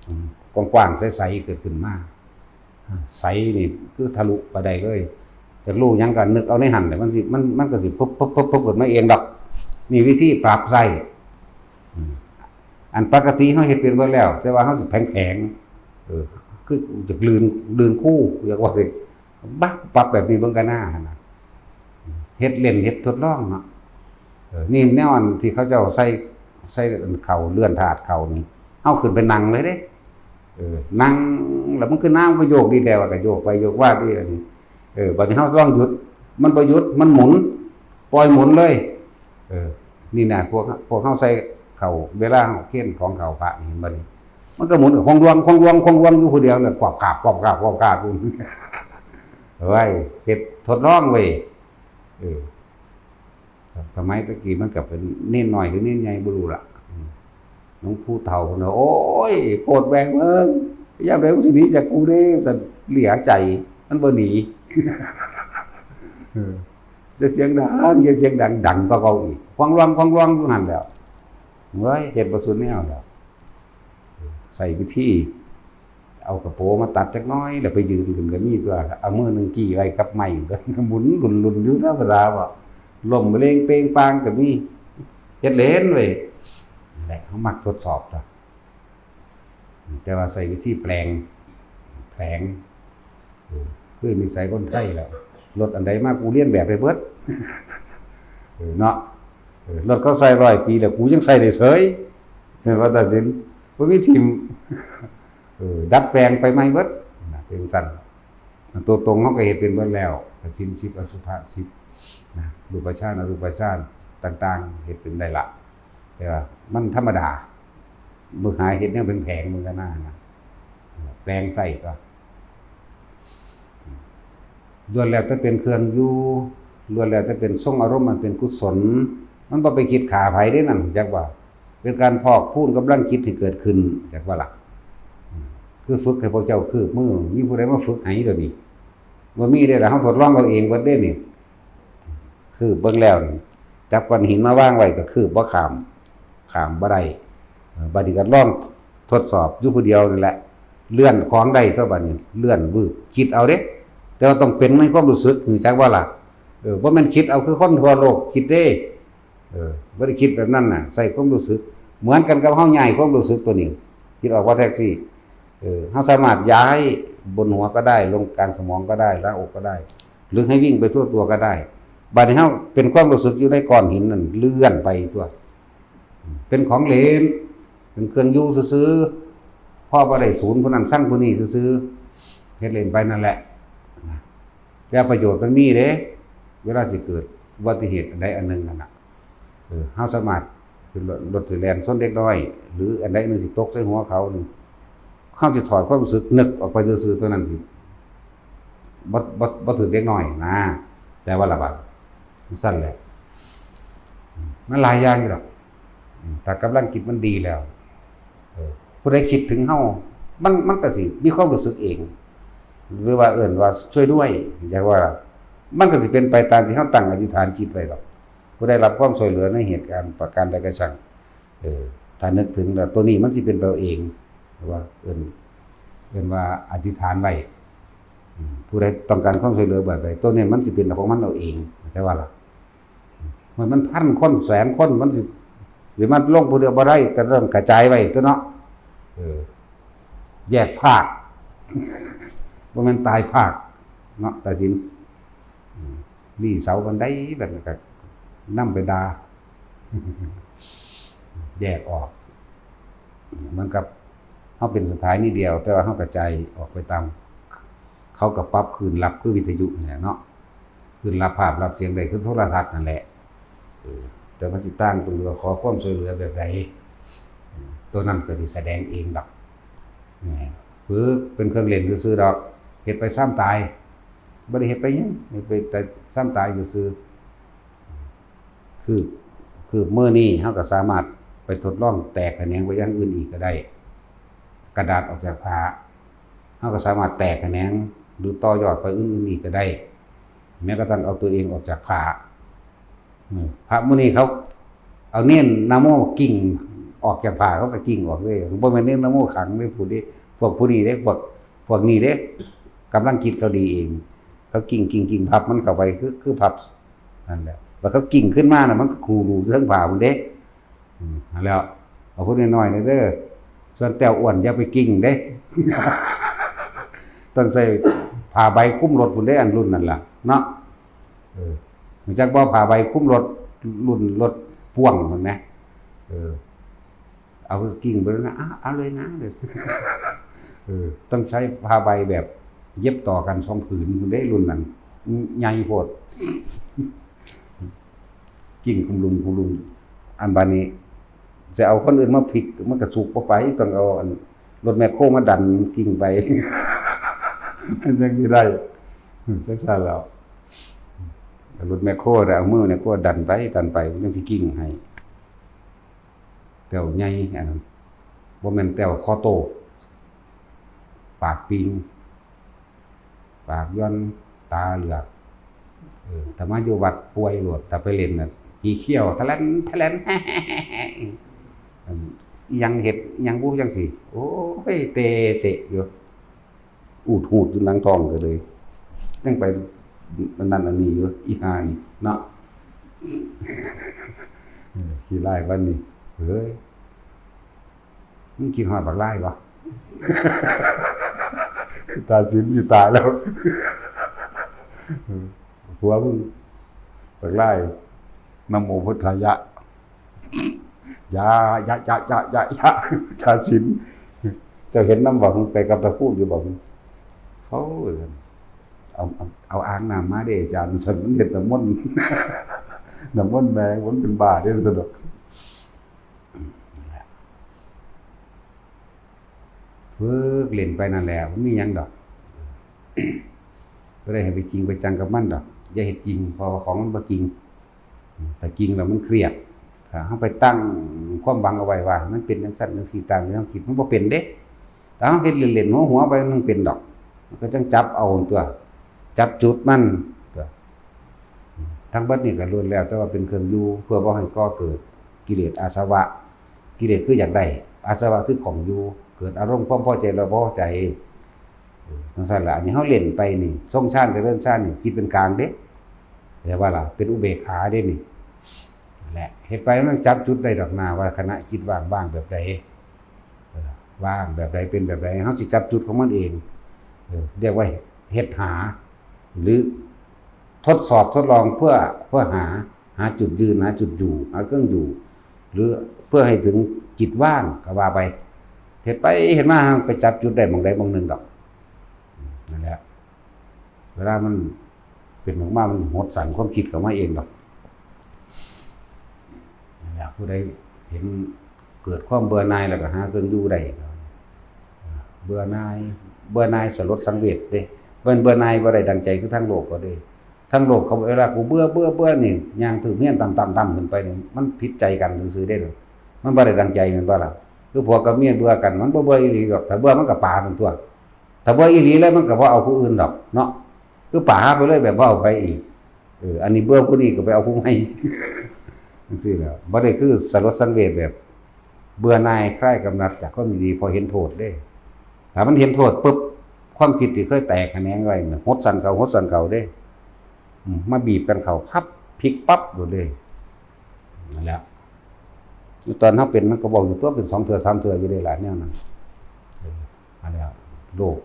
อืม กว้างๆ ใสๆ เกิดขึ้นมา ใสนี่คือทะลุไปได้เลย อยากรู้หยังก็นึกเอาในหั่นแหละ มันสิ มัน มันก็สิปุ๊บปุ๊บปุ๊บปุ๊บขึ้นมาเองดอก นี่วิธีปรับใช้ อืม อันปกติเฮาเฮ็ดเป็นเบิดแล้ว แต่ว่าเฮาสิแผลงๆ เออ คืออยากลื่น ลื่นคู่ อยากว่าสิ บักปรับแบบนี้เบิ่งก็น่าหั่นนะ เฮ็ดเล่น เฮ็ดทดลองเนาะ เออ นี่แนวอันที่เขาเจ้าใส่ ใส่เข้า เลื่อนธาตุเข้านี่ เฮาขึ้นไปนั่งเลยเด้ เออ นั่ง แล้วมันคือน้ำก็โยกดีแท้ว่าก็โยกไปโยกมาดี อันนี้ เออ บัดนี้เฮาลองหยุด มันบ่หยุด มันหมุน ปล่อยหมุนเลย เออ นี่นะ พวก พวกเฮาใส่เข้า เวลาเฮาเคนของเข้าพระนี่ เห็นบ่นี่ มันก็หมุน ควงลวง ควงลวง ควงลวงอยู่ผู้เดียวน่ะ ควบคาบ ควบคาบ ควบคาบอยู่ เฮ้ย เฮ็ดทดลองเว้ย เออ สมัยตะกี้มันก็เป็นเณรน้อยหรือเณรใหญ่บ่รู้ล่ะ อืม หลวงปู่เฒ่าเพิ่นว่า "โอ้ย โพดแม่งเบิ่ง ยามใดมึงสิหนีจากกูเด้ ซั่น เหลียใจ มันบ่หนี" เออ จะเสียงดัง อย่าเสียงดัง ดังกว่าเก่าอีก ควงลวง ควงลวงอยู่หั่นแหล้ว เฮ้ย เฮ็ดบ่สุดแนวแล้ว ใช้วิธี เอากระโปรงมาตัดจักหน่อย แล้วไปยืนขึ้นก็มีตัว เอามือหนึ่งกี้ไว้กับไม้ หมุนลุนๆ อยู่ธรรมดาบ่ ล้มเปลงเปงปางก็มี เฮ็ดเล่นเว้ย นั่นแหละ เขามักทดสอบตัว แต่ว่าใช้วิธีแปลง แผลง เออ คือนิสัยคนไทยแหละ รถอันใดมากูเลียนแบบไปเบิด เออ เนาะ เออ รถเขาใช้ร้อยปีแล้ว กูยังใช้ได้เฉย เห็นบ่ ตัดสิน บ่มีถิ่ม เออ ดัดแปลงไปใหม่เบิด นะ เป็นซั่น ตัวตรงเขาก็เฮ็ดเป็นเบิดแล้ว กฐินสิบ อสุภะสิบ นะ รูปฌาน อรูปฌาน ต่างๆ เฮ็ดเป็นได้ละ แต่ว่ามันธรรมดา บ่หาเฮ็ดแนวเป็นแผลง มันก็น่านะ แปลงใส่ก็ ล้วนแล้วแต่เป็นเครื่องอยู่ ล้วนแล้วแต่เป็นทรงอารมณ์อันเป็นกุศล มันบ่ไปคิดฆ่าไผเด้นั่น จักว่า เป็นการพอกพูนกำลังจิตให้เกิดขึ้น จักว่าล่ะ คือฝึกให้พวกเจ้าคืบมือ มีผู้ใดมาฝึกให้เดี๋ยวนี้ บ่มีเด้ล่ะ เฮาทดลองเอาเองเบิดเด้นี่ คืบเบิ่งแล้วนี่ จับก้อนหินมาวางไว้ก็คืบบ่ข้าม ข้ามบ่ได้ เออ บัดนี้ก็ลองทดสอบอยู่ผู้เดียวนี่แหละ เลื่อนของได้ตัวบัดนี้ เลื่อนวืบ คิดเอาเด้ แต่ว่าต้องเป็นในความรู้สึก รู้จักบ่ล่ะ เออ บ่แม่นคิดเอาคือคนทั่วโลกคิดเด้ เออ บ่ได้คิดแบบนั้นน่ะ ใช้ความรู้สึก เหมือนกันกับเฮาย้ายความรู้สึกตัวนี้ คิดออกว่าแท็กซี่ เออ เฮาสามารถย้ายบนหัวก็ได้ ลงกลางสมองก็ได้ หลังอกก็ได้ หรือให้วิ่งไปทั่วตัวก็ได้ บัดนี้เฮาเป็นความรู้สึกอยู่ในก้อนหินนั่น เลื่อนไปตัว เป็นของเล่น เป็นเครื่องอยู่ซื่อๆ พอบ่ได้สูนผู้นั้นซังผู้นี้ซื่อๆ เฮ็ดเล่นไปนั่นแหละ นะ แต่ประโยชน์มันมีเด้ เวลาสิเกิดอุบัติเหตุอันใดอันหนึ่งนั่นน่ะ เออ เฮาสามารถเป็นรถ รถสิแล่นชนเด็กน้อย หรืออันใดอันหนึ่งสิตกใส่หัวเขานี่ เฮาสิถอดความรู้สึกนึกออกไปซื่อๆ ตัวนั้นสิ บ่ บ่ บ่ถืกเด็กน้อยนะ แต่ว่าละบาด จั่งซั้นแหละ มันหลายอย่างอยู่ดอก อืม ถ้ากำลังจิตมันดีแล้ว เออ ผู้ใดคิดถึงเฮา มัน มันก็สิมีความรู้สึกเอง หรือว่าเอิ้นว่าช่วยด้วย จั่งว่า มันก็สิเป็นไปตามที่เฮาตั้งอธิษฐานจิตไว้ดอก ผู้ได้รับความช่วยเหลือในเหตุการณ์ประการใดก็ช่าง เออ ถ้านึกถึงแล้ว ตัวนี้มันสิเป็นไปเอง หรือว่าเอิ้น เอิ้นว่าอธิษฐานไว้ อืม ผู้ใดต้องการความช่วยเหลือแบบใด ตัวนี้มันสิเป็นของมันเอาเอง แต่ว่าล่ะ มัน มันพันคนแสนคน มันสิ สิมาลงผู้เดียวบ่ได้ ก็ต้องกระจายไว้ตัวเนาะ เออ แยกภาค บ่แม่นตายภาค เนาะ ตัดสิน อืม นี่เสาบันได แบบนั้นก็นำไปด่า แยกออก เหมือนกับเฮาเป็นสถานีเดียว แต่ว่าเฮากระจายออกไปตาม เขาก็ปรับคลื่นรับคือวิทยุนี่แหละเนาะ คลื่นรับภาพรับเสียงได้คือโทรทัศน์นั่นแหละ เออ แต่มันสิต่างตรงที่ว่าขอความช่วยเหลือแบบใด เออ ตัวนั้นก็สิแสดงเองดอก เออ ฝึกเป็นเครื่องเล่นซื่อๆดอก เฮ็ดไปซ้ำตาย บ่ได้เฮ็ดไปหยัง เฮ็ดไปแต่ซ้ำตายซื่อๆ คือ คือมื้อนี้เฮาก็สามารถไปทดลองแตกแขนงไปอย่างอื่นอีกก็ได้ กระดาษออกจากผ้า เฮาก็สามารถแตกแขนงหรือต่อยอดไปอื่นๆอีกก็ได้ แม้กระทั่งเอาตัวเองออกจากผ้า อืม พระมื้อนี้เขาเอาเณรนะโมกิ่งออกจากผ้า เขาก็กิ่งออกเลย บ่แม่นเณรนะโมขังเด้ ผู้นี้ พวกผู้นี้เด้ พวก พวกนี้เด้ กำลังคิดเขาดีเอง เขากิ่ง กิ่ง กิ่งพับมันเข้าไป คือ คือพับ นั่นแหละ แล้วเขากิ่งขึ้นมาน่ะ มันก็คูรูเทิงผ้าพุ้นเด้ อืม นั่นแหล้ว เอาพูดน้อยๆนะเด้อ ส่วนแต้วอ้วนอย่าไปกิ่งเด้ ต้องใส่ผ้าใบคลุมรถพุ้นเด้ อันรุ่นนั่นล่ะ เนาะ เออ รู้จักบ่ ผ้าใบคลุมรถ รุ่นรถพ่วงพุ้นนะ เออ เอากิ่งไปเลยนะ อ่ะ เอาเลยนะ เออ ต้องใช้ผ้าใบแบบเย็บต่อกันสองผืนพุ้นเด้ รุ่นนั้น ใหญ่โพด กิ่งคุมลุมคุมลุม อันบาดนี้ จะเอาคนอื่นมาพลิก มันก็สุกบ่ไป ต้องเอาอันรถแมคโครมาดันกิ่งไป มันจั่งสิได้ อืม จั่งซั่นแหล้ว รถแมคโครน่ะ เอามือแมคโครดันไป ดันไป มันจั่งสิกิ่งให้ แต้วใหญ่ อันนั้น บ่แม่นแต้วคอโต ปากปิง ปากย่อน ตาเหลือก เออ ถ้ามาอยู่วัดป่วยโลด ถ้าไปเล่นน่ะ ขี้เขี้ยว ทะแลน ทะแลน อัน อิหยังเฮ็ด อิหยังบ่จั่งซี้ โอ้ย เตเสะอยู่ อูดหูดอยู่หนังท้องก็เลย ยังไปอันนั้นอันนี้อยู่ อีห่านี่เนาะ เออ ขี้ร้ายปานนี้ เฮ้ย มึงคิดฮอดบักลายบ่ ตาสินสิตายแล้ว เออ ผัวมึง บักลาย นะโมพุทธายะ ยะ ยะ ยะ ยะ ยะ ยะ ตาสิน เจ้าเห็นนำบ่ ไปกับพระครูอยู่บ่ เขา เอา เอา เอาอ่างน้ำมาเด้อาจารย์ ซั่น มันเฮ็ดน้ำมนต์ น้ำมนต์แม่ง มันเป็นบ้าเด้ ซั่นดอก ฝึกเล่นไปนั่นแหละ บ่มีหยังดอก บ่ได้ให้ไปจริงไปจังกับมันดอก อย่าเฮ็ดจริง เพราะว่าของมันบ่จริง ถ้าจริงแล้วมันเครียด ถ้าเฮาไปตั้งความหวังเอาไว้ว่า มันเป็นจั่งซั้นจั่งซี้ ตามที่เฮาคิด มันบ่เป็นเด้ ถ้าเฮาเฮ็ดเล่นๆ หัวๆ ไป มันเป็นดอก มันก็จั่งจับเอาตั๊ว จับจุดมันตั๊ว ทั้งเบิดนี่ก็ล้วนแล้วแต่ว่าเป็นเครื่องอยู่ เพื่อบ่ให้ก่อเกิดกิเลสอาสวะ กิเลสคืออยากได้ อาสวะคือของอยู่ เกิดอารมณ์ความพอใจบ่พอใจ เออ จั่งซั้นล่ะ อันนี้เฮาเล่นไปนี่ ทรงฌานเจริญฌานนี่ จิตเป็นกลางเด้ เรียกว่าล่ะ เป็นอุเบกขาเด้นี่ นั่นแหละ เฮ็ดไปมันจับจุดได้ดอกนา ว่าขณะจิตว่าง ว่างแบบใด เออ ว่างแบบใด เป็นแบบใด เฮาสิจับจุดของมันเอง เออ เรียกว่าเฮ็ดหา หรือทดสอบทดลองเพื่อ เพื่อหา หาจุดยืน หาจุดอยู่ หาเครื่องอยู่ หรือเพื่อให้ถึงจิตว่างก็ว่าไป เฮ็ดไปเฮ็ดมา ไปจับจุดได้หม่องใดหม่องหนึ่งดอก นั่นแหละ เวลามันเป็นออกมา มันหดสั่นความคิดเข้ามาเองดอก นั่นแหละ ผู้ใดเห็นเกิดความเบื่อหน่ายแล้วก็หาเครื่องอยู่ได้ เบื่อหน่าย เบื่อหน่ายสลดสังเวชเด้ เบิ่นเบื่อหน่ายบ่ได้ดังใจคือทางโลกเขาเด้ ทางโลกเขาเวลากูเบื่อ เบื่อ เบื่อนี่ ย่างถืบเฮี้ยนต่ำๆๆ ขึ้นไปนี่ มันผิดใจกันซื่อๆเด้ มันบ่ได้ดังใจแม่นบ่ล่ะ คือผัวกับเมียเบื่อกัน มันบ่เบื่ออีหลีดอก ถ้าเบื่อมันก็ปากันตั๊ว ถ้าเบื่ออีหลีแล้วมันก็บ่เอาผู้อื่นดอกเนาะ คือปาไปเลยแบบบ่เอาไผอีก เออ อันนี้เบื่อผู้นี้ก็ไปเอาผู้ใหม่ จั่งซี้แหละ บ่ได้คือสลดสังเวชแบบ เบื่อหน่ายคลายกำหนัดจากความดี พอเห็นโทษเด้ ถ้ามันเห็นโทษปุ๊บ ความคิดที่เคยแตกแขนงไว้น่ะ หดสั่นเข้า หดสั่นเข้าเด้ อืม มาบีบกันเข้า พับ พลิกปั๊บโลดเลย นั่นแหละ ตอนเฮาเป็นมันก็เว้าอยู่ตั๊ว เป็นสองเทื่อสามเทื่ออยู่เด้ล่ะ แนวนั้น เออ อันเนี้ย โลก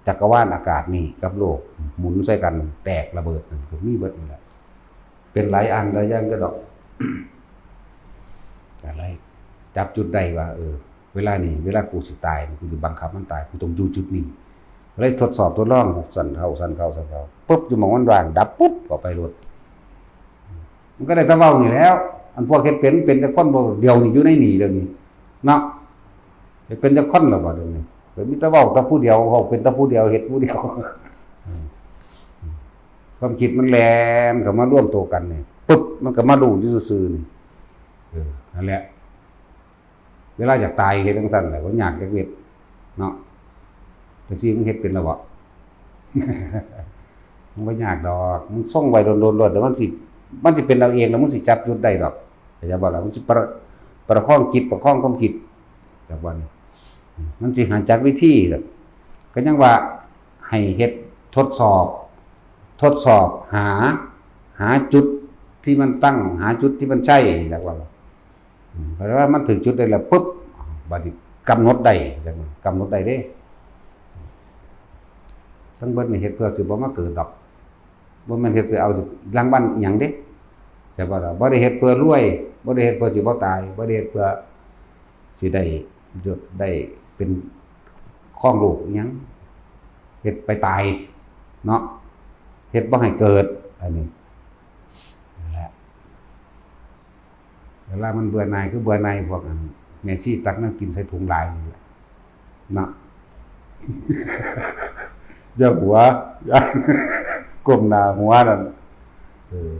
จักรวาลอากาศนี่กับโลกหมุนใส่กันแตกระเบิดนั่นก็มีเบิดนั่นแหละ เป็นหลายอันหลายอย่างก็ดอก อะไร จับจุดได้ว่า เออ เวลานี้ เวลากูสิตายนี่ กูสิบังคับมันตาย กูต้องอยู่จุดนี้ เลยทดสอบทดลอง สั่นเข้า สั่นเข้า สั่นเข้า ปุ๊บ อยู่หม่องมันว่าง ดับปุ๊บ เข้าไปโลด มันก็ได้แต่เว้านี่แหล้ว อันพวกเฮ็ดเป็น เป็นจักคนบ่ เดี๋ยวนี้อยู่ในนี่ เดี๋ยวนี้ เนาะ เฮ็ดเป็นจักคนแล้วบ่ เดี๋ยวนี้ ก็มีแต่เว้าแต่ผู้เดียว เว้าเป็นแต่ผู้เดียว เฮ็ดผู้เดียว ความคิดมันแล่นเข้ามารวมตัวกันนี่ ปุ๊บ มันก็มารู้อยู่ซื่อๆนี่ เออ นั่นแหละ เวลาอยากตายเฮ็ดจั่งซั้นแหละ บ่ยากจักเม็ด เนาะ จั่งซี้มึงเฮ็ดเป็นแล้วบ่ มันบ่ยากดอก มึงทรงไว้โดนๆ โลด เดี๋ยวมันสิ มันสิเป็นเอาเอง แล้วมึงสิจับจุดได้ดอก เข้าใจบ่ล่ะ มึงสิประ ประคองจิต ประคองความคิด แบบว่านี่ มันสิหาจักวิธีดอก ก็ยังว่าให้เฮ็ดทดสอบ ทดสอบหา หาจุดที่มันตั้ง หาจุดที่มันใช่ แบบว่า อืม แปลว่ามันถึงจุดได้แล้วปุ๊บ บัดนี้กำหนดได้ กำหนดได้เด้ ทั้งเบิดนี่เฮ็ดเพื่อสิบ่มาเกิดดอก บ่แม่นเฮ็ดสิเอาสิรางวัลอิหยังเด้ ใช่บ่ล่ะ บ่ได้เฮ็ดเพื่อรวย บ่ได้เฮ็ดเพื่อสิบ่ตาย บ่ได้เฮ็ดเพื่อสิได้ยศ ได้เป็นครองโลกอิหยัง เฮ็ดไปตาย เนาะ เฮ็ดบ่ให้เกิด อันนี้ นั่นแหละ เวลามันเบื่อหน่าย คือเบื่อหน่ายพวกอันแม่ชีตักแนวกินใส่ถุงหลายนี่แหละ เนาะ อย่าหัว อย่า ก้มหน้าหัวนั่น เออ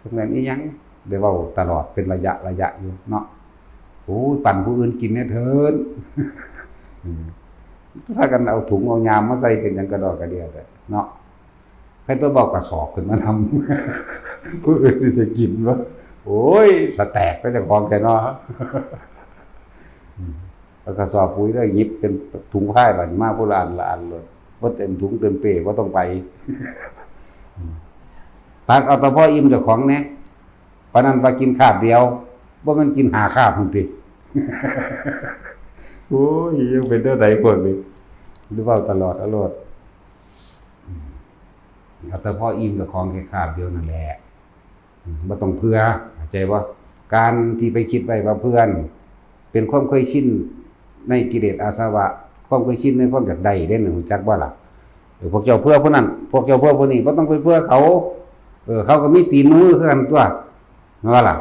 จักแม่นอีหยัง ได้เว้าตลอดเป็นระยะระยะอยู่เนาะ โอ้ย ปันผู้อื่นกินแหน่เถิด อืม พากันเอาถุงเอายามมาใส่กันหยังกระดอกกระเดียดอะเนาะ ใครตัวเบากระสอบขึ้นมานำ ผู้อื่นสิได้กินบ่ โอ้ย สะแตกก็เจ้าของแท้เนาะ อืม เอากระสอบปุ๋ยได้หยิบเป็นถุงพายบัดนี้มาผู้ละอันละอันโลด บ่เต็มถุงเต็มเป้ บ่ต้องไป อืม ตักเอาแต่พออิ่มเจ้าของแหน่ ปานนั้นว่ากินคาบเดียว บ่แม่นกินห้าคาบพุ้นติ โอ้ย ยังเป็นแนวใดพวกนี้ หรือเว้าตลอดเอาโลด อืม เอาแต่พออิ่มเจ้าของแค่คาบเดียวนั่นแหละ อืม บ่ต้องเผื่อ เข้าใจบ่ การที่ไปคิดไว้ว่าเพื่อน เป็นความเคยชินในกิเลสอาสวะ ความเคยชินในความอยากได้เด้ รู้จักบ่ล่ะ เออ พวกเจ้าเผื่อผู้นั้น พวกเจ้าเผื่อผู้นี้ บ่ต้องไปเผื่อเขา เออ เขาก็มีตีนมือคือกันตั๊ว แม่นบ่ล่ะ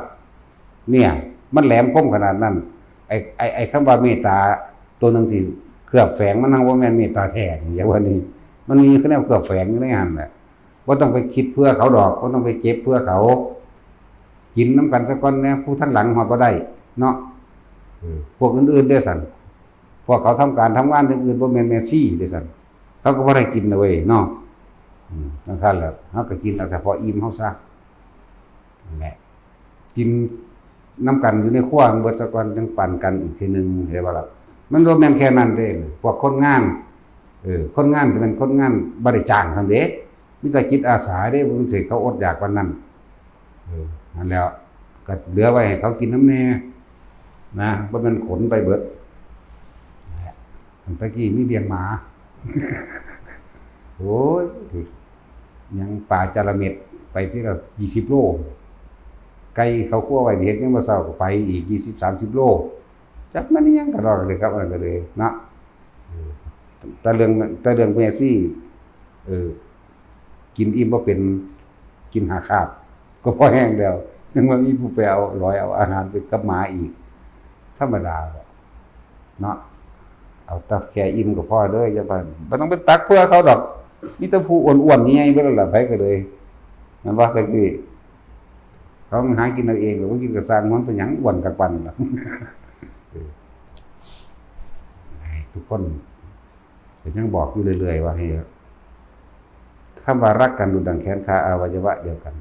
เนี่ย มันแหลมคมขนาดนั้น ไอ้ ไอ้ ไอ้คำว่าเมตตาตัวหนึ่งที่เคลือบแฝงมัน มันบ่แม่นเมตตาแท้ อย่างว่านี้ มันมีแนวเคลือบแฝงอยู่ในหั้นแหละ บ่ต้องไปคิดเผื่อเขาดอก บ่ต้องไปเจ็บเผื่อเขา กินนำกันซะก่อนแหน่ ผู้ทางหลังฮอดบ่ได้เนาะ เออ พวกอื่นๆเด้อซั่น พวกเขาทำการทำงานอย่างอื่น บ่แม่นแม่ชีเด้อซั่น เขาก็บ่ได้กินนะเว้ยเนาะ อืม จั่งซั่นแหละ เฮาก็กินเอาเฉพาะอิ่มเฮาซะ นั่นแหละ กินนำกันอยู่ในครัวมันเบิดซะก่อน จั่งปันกันอีกทีหนึ่ง เห็นบ่ล่ะ มันบ่แม่นแค่นั้นเด้ พวกคนงาน เออ คนงานที่เป็นคนงานบ่ได้จ้างซั่นเด้ มีแต่จิตอาสาเด้ บ่แม่นสิเขาอดอยากปานนั้น เออ นั่นแหล้ว ก็เหลือไว้ให้เขากินนำแหน่ นะ บ่แม่นขนไปเบิด นั่นแหละ อันตะกี้มีเลี้ยงหมา โอ้ย ยังปลาจาระเม็ดไปทีละยี่สิบโล ไก่เขาคั่วไว้เฮ็ดยามมื้อเช้าก็ไปอีกยี่สิบสามสิบโล จักมันอิหยังกะดอกเลยครับ อันนั้นก็เลยเนาะ เออ แต่เรื่อง แต่เรื่องแม่ชี เออ กินอิ่มบ่เป็น กินห้าคาบ ก็พอแฮงแล้ว ยังว่ามีผู้ไปเอาหลอยเอาอาหารไปกับหมาอีก ธรรมดาเนาะ เอาแต่แค่อิ่มก็พอเด้อ อย่าไป บ่ต้องไปตักเผื่อเขาดอก มีแต่ผู้อ้วนๆใหญ่ๆเบิดแล้วล่ะ ไผก็เลย แม่นบ่ จั่งซี้ เขาหากินเอาเอง หรือว่ากินกะซ่างมัน เป็นหยังอ้วนกันปานนั้นล่ะ เออ ให้ทุกคน ก็ยังบอกอยู่เรื่อยๆว่าให้ คำว่ารักกันดุจดังแขนขาอวัยวะเดียวกัน